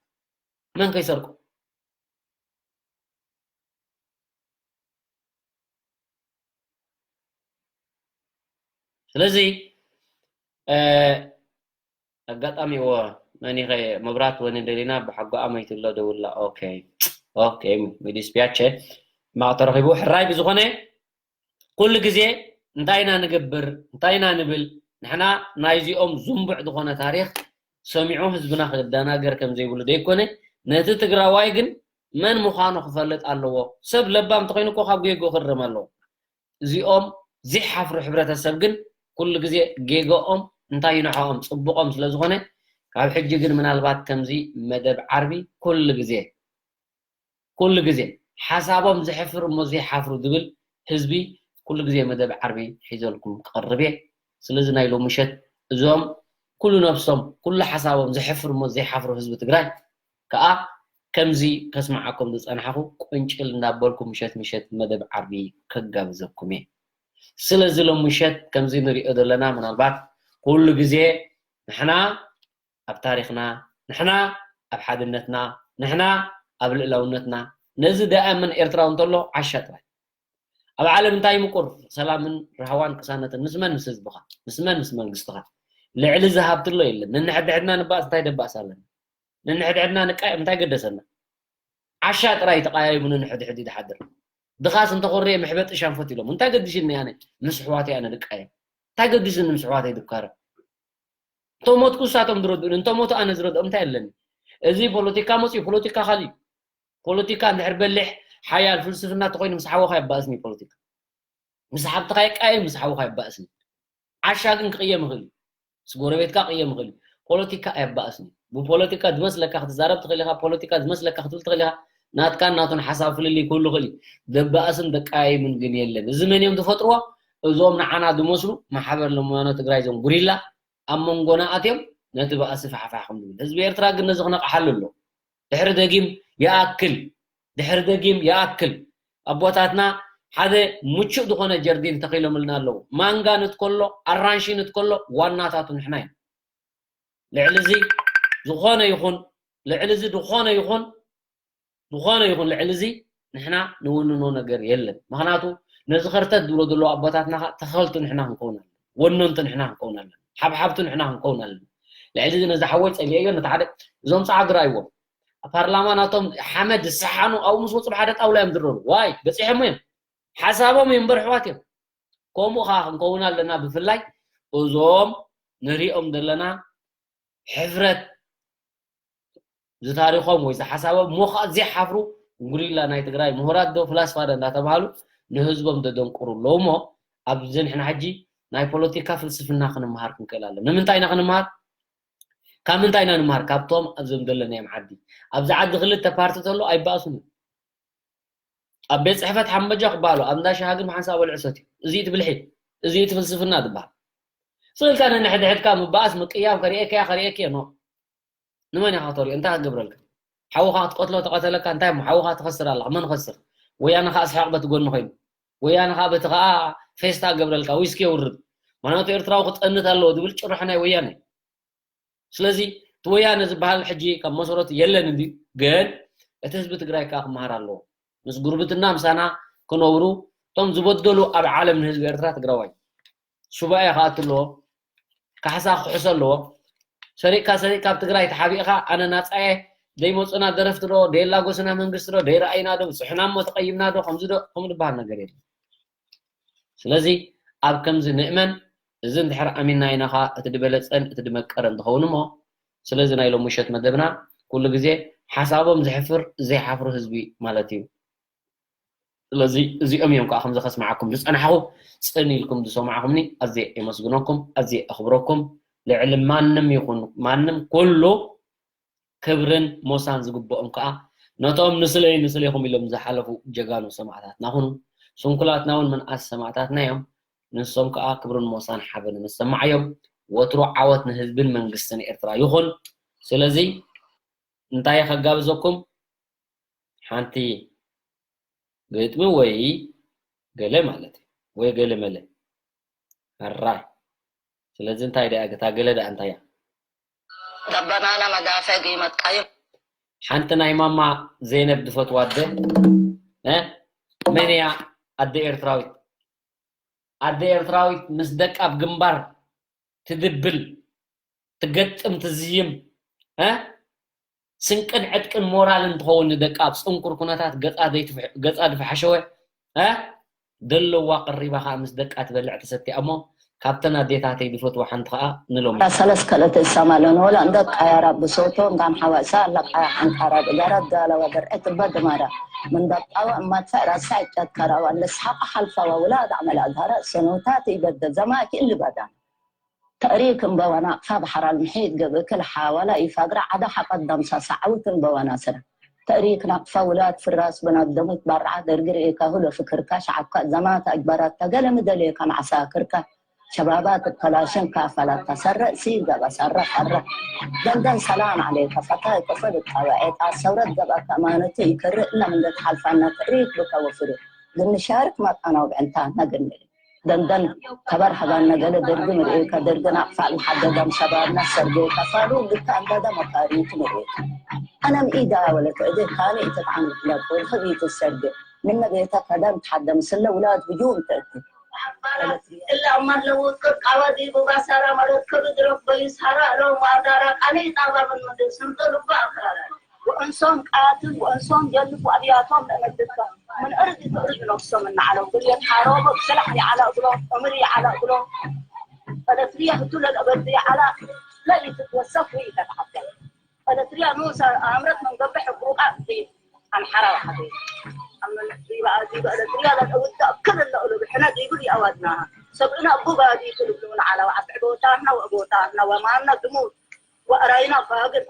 መን ከይሰርቁ? ስለዚ፣ እ፣ ኣጋጣሚ እዎ፣ መን ኢኸ መብራት ወኒ ደሊና ብሓጎኣ መይትሎ ደውላ። ኦኬ። ኦኬ፣ ሚዲስ ፒያቸ ማቕ ተረኺቡ። ሕራይ ብዝኾነ፣ ኩሉ ግዜ እንታይ ኢና ንገብር፣ እንታይ ኢና ንብል፣ ንሕና ናይዚኦም ዝንቡዕ ዝኾነ ታሪኽ ሰሚዑ ህዝብና ክደናገር ከም ዘይብሉ ደይኮነ፣ ነቲ ትግራዋይ ግን መን ምዃኑ ክፈልጥ ኣለዎ። ሰብ ለባም እንተኾይኑ እኮ ካብ ጌግኡ ክርም ኣለዎ። እዚኦም ዘይሓፍሩ ሕብረተሰብ ግን ኩሉ ግዜ ጌገኦም እንታይ ንዕኦም ጽቡቖም ስለ ዝኾነ፣ ካብ ሕጂ ግን ምናልባት ከምዚ መደብ ዓርቢ ኩሉ ግዜ፣ ኩሉ ግዜ ሓሳቦም ዘሕፍር እሞ ዘይሓፍሩ ዝብል ህዝቢ ኩሉ ግዜ መደብ ዓርቢ ሒዘልኩም ክቐርብ እየ። ስለዚ ናይ ሎሚ ምሸት እዞም ኩሉ ነብሶም፣ ኩሉ ሓሳቦም ዘሕፍር እሞ ዘይሓፍሩ ህዝቢ ትግራይ ከኣ ከምዚ ከስምዓኩም ዝጸናሕኩ ቁንጭል እንዳበልኩ ምሸት ምሸት መደብ ዓርቢ ከጋብዘኩም እየ። ስለዚ ሎም ምሸት ከምዚ ንሪኦ ዘለና ምናልባት ኩሉ ግዜ ንሕና ኣብ ታሪኽና፣ ንሕና ኣብ ሓድነትና፣ ንሕና ኣብ ልእላውነትና፣ ነዚ ዳእምን ኤርትራዊ እንተሎ ዓሻ ጥራይ። ኣብ ዓለም እንታይ ምቁር ሰላምን ራህዋን ቅሳነትን ምስ መን ምስ ህዝብኻ፣ ምስ መን ምስ መንግስትኻ። ልዕሊ እዚ ሃብቲ ኣሎ የለን። ነንሕድሕድና ንባእስ እንታይ ደባእስ ኣለና? ነንሕድሕድና ንቃየም እንታይ ገደሰና? ዓሻ ጥራይ ተቃያይሙ ነንሕድሕድ ይድሓድር። ድኻስ እንተኾረየ መሕበጢ ሻንፈት ኢሎም። እንታይ ገዲሽኒ ኣነ ምስ ኣሕዋተይ ኣነ ንቃየም? እንታይ ገዲስኒ ምስ ኣሕዋተይ ድካረም? እንተሞትኩ ንሳቶም ዝረድኡኒ፣ እንተሞቱ ኣነ ዝረድኦም እንታይ ኣለኒ? እዚ ፖለቲካ መፅዩ፣ ፖለቲካ ካሊእ። ፖለቲካ እንድሕር በሊሕ ሓያል ፍልስፍና እንተኾይኑ ምስ ሓወኻ የባእስኒ ፖለቲካ። ምስ ሓብትኻ ይቃየም፣ ምስ ሓውኻ ይባእስን። ዓሻ ግን ክቕየም ይኽእል እዩ። ምስ ጎረቤትካ ክቕየም ይኽእል እዩ። ፖለቲካ ኣየባእስን እዩ። ብፖለቲካ ዝመስለካ ክትዛረብ ትኽእል ኢኻ፣ ፖለቲካ ዝመስለካ ክትብል ትኽእል ኢኻ። ናትካን ናቱን ሓሳብ ፍልልይ ክህሉ ይኽእል እዩ። ደባእስን ደቃይምን ግን የለን። እዚ መን እዮም ዝፈጥርዎ? እዞም ንዓና ዝመስሉ ማሕበር ለማኖ ትግራይ፣ እዞም ጉሪላ ኣብ መንጎና ኣትዮም ነቲ ባእሲ ፋሕፋሕ ከም ዝብል። ህዝቢ ኤርትራ ግን ነዚ ክነቕሓሉ ኣሎ። ድሕሪ ደጊም ይኣክል፣ ድሕሪ ደጊም ይኣክል። ኣቦታትና ሓደ ምቹእ ዝኾነ ጀርዲን ተኺሎምልና ኣለዉ። ማንጋ ንትከሎ፣ ኣራንሺ ንትከሎ ዋናታቱ ንሕና ኢና። ልዕሊ እዚ ዝኾነ ይኹን፣ ልዕሊ እዚ ዝኾነ ይኹን፣ ዝኾነ ይኹን ልዕሊ እዚ ንሕና ንውንኖ ነገር የለን። ምኽንያቱ ነዚ ኸርተት ዝብሎ ዘለዉ ኣቦታትና ኸኣ ተኸልቲ ንሕና ክንከውን ኣለና። ወነንቲ ንሕና ክንከውን ኣለና። ሓብሓብቲ ንሕና ክንከውን ኣለና። ልዕሊ እዚ ነዚ ሓወይ ጸሊኤዮ ነቲ ሓደ እዞም ጸዓግራ ይዎም ኣብ ፓርላማ ናቶም ሓመድ ዝሰሓኑ ኣብኡ ምስ ወጹ ብሓደ ጣውላ እዮም ዝረሩ። ዋይ በጺሖም እዮም። ሓሳቦም እዮም እምበር ኣሕዋት እዮም። ከምኡ ኸኣ ክንከውን ኣለና። ብፍላይ እዞም ንሪኦም ዘለና ሕፍረት ዝታሪኾም ወይ ዝሓሳቦም እሞ ኸኣ ዘይሓፍሩ ጉሪላ ናይ ትግራይ ምሁራት ዶ ፍላስፋ ዶ እንዳተባሃሉ ንህዝቦም ዘደንቁሩ ኣለዉ እሞ ኣብዚ ንሕና ሕጂ ናይ ፖለቲካ ፍልስፍና ክንምሃር ክንክእል ኣለና። ንምንታይ ኢና ክንምሃር? ካብ ምንታይ ኢና ንምሃር? ካብቶም ኣብዞም ዘለናዮም ዓዲ። ኣብዚ ዓዲ ክልተ ፓርቲ ተሎ ኣይባእሱን እዮም። ኣብ ቤት ጽሕፈት ሓመጃ ክበሃሉ፣ ኣብ እንዳ ሻሂ ግን ብሓንሳእ በልዑ ሰትዩ። እዚ እቲ ብልሒ፣ እዚ እቲ ፍልስፍና ዝበሃል። ስቕ ኢልካ ነንሕድሕድካ ምባኣስ፣ ምቅያም፣ ከርእየካ እየ፣ ከርእየኪ እየ፣ ኖ። ንመን ኢኻ ክተርእዮ? እንታይ ክገብረልካ? ሓውኻ ክትቀትሎ ተቐተለካ፣ እንታይ እሞ ሓውኻ ትኸስር ኣለኻ። መን ኸስር? ወያነ ኸኣ ስሓቕ በቲ ጎኒ ኾይኑ። ወያነ ኸኣ በቲ ኸኣ ፌስታ ገብረልካ፣ ዊስኪ የውርድ። ምኽንያቱ ኤርትራዊ ክጠንት ኣለዎ ዝብል ጭርሖ ናይ ወያነ። ስለዚ እቲ ወያነ ዝበሃል ሕጂ ካብ መሰረቱ የለን እንድዩ፣ ግን እቲ ህዝቢ ትግራይ ከኣ ክመሃር ኣለዎ። ምስ ጉርብትና ምሳና ክነብሩ እቶም ዝበደሉ ኣብ ዓለም ንህዝቢ ኤርትራ ትግራዋይ ሱባኤ ክኣቱ ኣለዎ፣ ካሕሳ ክሕሶ ኣለዎ። ሰሪቕካ ሰሪቕካ ኣብ ትግራይ ተሓቢእኻ ኣነ ናጻየ፣ ደይመጹና ደረፍቲ ዶ፣ ደየላጎስና መንግስቲ ዶ፣ ደይረኣይና ዶ፣ ብጽሑና እሞ ተቐይምና ዶ፣ ከምዚ ዶ፣ ከምኡ ዝበሃል ነገር የለን። ስለዚ ኣብ ከምዚ ንእመን፣ እዚ እንድሕር ኣሚንና ኢና ኸኣ እቲ ዝበለጸን እቲ ዝመቀረን ዝኸውን እሞ፣ ስለዚ ናይ ሎሚ ምሸት መደብና ኩሉ ግዜ ሓሳቦም ዘሕፍር ዘይሓፍሩ ህዝቢ ማለት እዩ። ስለዚ እዚኦም እዮም ከዓ ከምዚ ከስምዓኩም ዝጸናሕኹ፣ ጽን ኢልኩም ዝሰማዕኹምኒ ኣዝየ የመስግነኩም፣ ኣዝየ ኣኽብረኩም። ልዕሊ ማንም ይኹን ማንም ኩሉ ክብርን ሞሳን ዝግብኦም ከዓ ነቶም ንስለይ ንስሌኹም ኢሎም ዝሓለፉ ጀጋኑ ሰማዕታትና ኩኑ። ስንኩላትና እውን ምንኣስ ሰማዕታትና እዮም። ንሶም ከዓ ክብርን ሞሳን ሓበንን ይሰማዓዮም። ወትሩ ዓወት ንህዝብን መንግስትን ኤርትራ ይኹን። ስለዚ እንታይ ከጋብዘኩም? ሓንቲ ግጥሚ ወይ ገለ ማለት እዩ፣ ወይ ገለ መለ። ኣራይ። ስለዚ እንታይ ደኣ እታ ገለ ደኣ እንታይ እያ? ደበናና መዳፈግ ይመቃይም። ሓንቲ ናይ ማማ ዘይነብ ዝፈትዋ ኣደ፣ እ? መን እያ ኣደ ኤርትራዊት? ኣደ ኤርትራዊት ምስ ደቃ ኣብ ግንባር ትድብል፣ ትገጥም፣ ትዝይም፣ እ? ስንቅን ዕጥቅን ሞራልን ትኸውን ንደቃ ኣብ ጽንኩር ኩነታት ገጻ ዘይትፍ-፣ ገጻ ዝፈሓሸወ፣ እ? ደለዋ ቀሪባ ከዓ ምስ ደቃ ትበልዕ ትሰቲ እሞ ካብተን ኣዴታተይ ዝፈትዋ ሓንቲ ከዓ ንሎሚ። ሰለስ ከለት እሰማለን ወላ እንደ ቃያራ ብሶቶ እንጋም ሓዋሳ ለቃያ ሓንቃራ ብጋራ ዳላ ወደር እትበድ ማራ ምን ደቃዋ እማትፈ ራሳ ይጨከራዋ ለስሓቅ ሓልፋዋ ውላ ዳዕመላ ዳራ ሰኖታት ይበደ ዘማኪ ልበዳ ተእሪክ እምበዋና ካብ ሓራል ምሒት ገብእክል ሓዋላ ይፋግራ ዓዳ ሓቀት ደምሳ ሳዓውት እምበዋና ስራ ተእሪክ ናቅፋ ውላት ፍራስ ብናት ደሙት ባርዓ ደርግር ኤካ ሁሎ ፍክርካ ሸዓብካ ዘማት ኣጅባራት ተገለ ምደሌካ ማዕሳክርካ ሸባባት ከላሽን ካፈላ ተሰረእ ሲገባ ሰረ ቀረ ደንደን ሰላም ዓለይካ ፈታይ ክፍል እጣበ ዔጣ ሰውረት ገባ ከማነቱ ይክርእ እለም እንደተሓልፋና ተእሪክ ብከወፍሩ ግንሻርክ መጣናው ብዕንታ ነግንል ደንደን ተበርሀባን ነገለ ደርግ ምርኤካ ደርግን ኣቅፋል መሓደጋም ሰባብና ሰርገ ከፋሉ ግካ ኣንዳዳ መካሪት ምርኤካ ኣነም ኢዳ ወለት እደ ካነ ኢተጣን ለቆ ህቢት ሰርገ ምነ ቤተ ከደም ተሓደም ስለ ውላድ ህጁም ተእቲ إلا أمر لو تقول قوادي ببصرة مرض كبد رب يسهر لو ما دار قلي طابا من مدرس انطلب أخرى وأنسان قاتل وأنسان جلب وأبياتهم لمدتهم من أرض تأرض نفسهم من على كل يتحارب سلاح على أقلهم أمري على أقلهم فلتريه كل الأبد على لا يتوسف ويتحدث فلتريه نوسى أمرت من قبح حقوق عبدي ኣምሓራ ባሕሪ ኣመለክሪባ ኣዚበ ለትሪያ ለተውዳ ክልለ እሉ ብሕነ ዲጉል የኣዋድና ሰብእና እቡ ባዲ ትልብሉ ንዓላ ወዓብዕ ቦታና ወቦታና ወማና ድሙት ወእራይና ባግር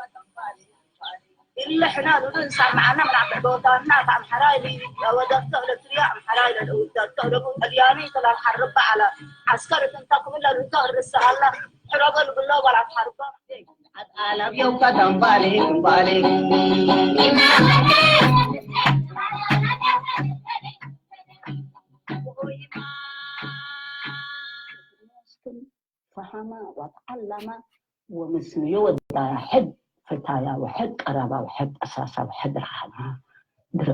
ኢለ ሕና ሉሉ እንሳማዓና ምን ዓብዕ ቦታና ከኣምሓራ ኢሊ ወደቶ ለትሪያ ኣምሓራ ኢለ ለውዳቶ ለቡ ጠልያኒ ተላል ሓርባ ዓላ ዓስከር እትንታ ክምለ ሉቶ እርስ ኣላ ሕረበ ልብሎ ባላት ሓርባ ፈሃማ ወተዓላማ ወምስንዮ ወዳያ ሕድ ፍታያ ወሕድ ቀረባ ወሕድ ጠሳሳ ወሕድ ረሃማ ድር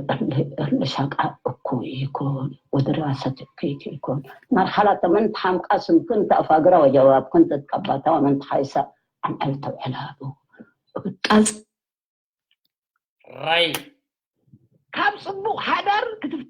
እርልሻቃ እኩ ይኮን ወድራሰት እኩ ይኮን መርሓላ ተመን ተሓምቃ ስምክን ተኣፋግራ ወጀዋብክን ተትቀባታ ወመን ተሓይሳ ኣምዕል ተውዕላሉ ቃልጽ ራይ ካብ ጽቡቕ ሓዳር ክትፍ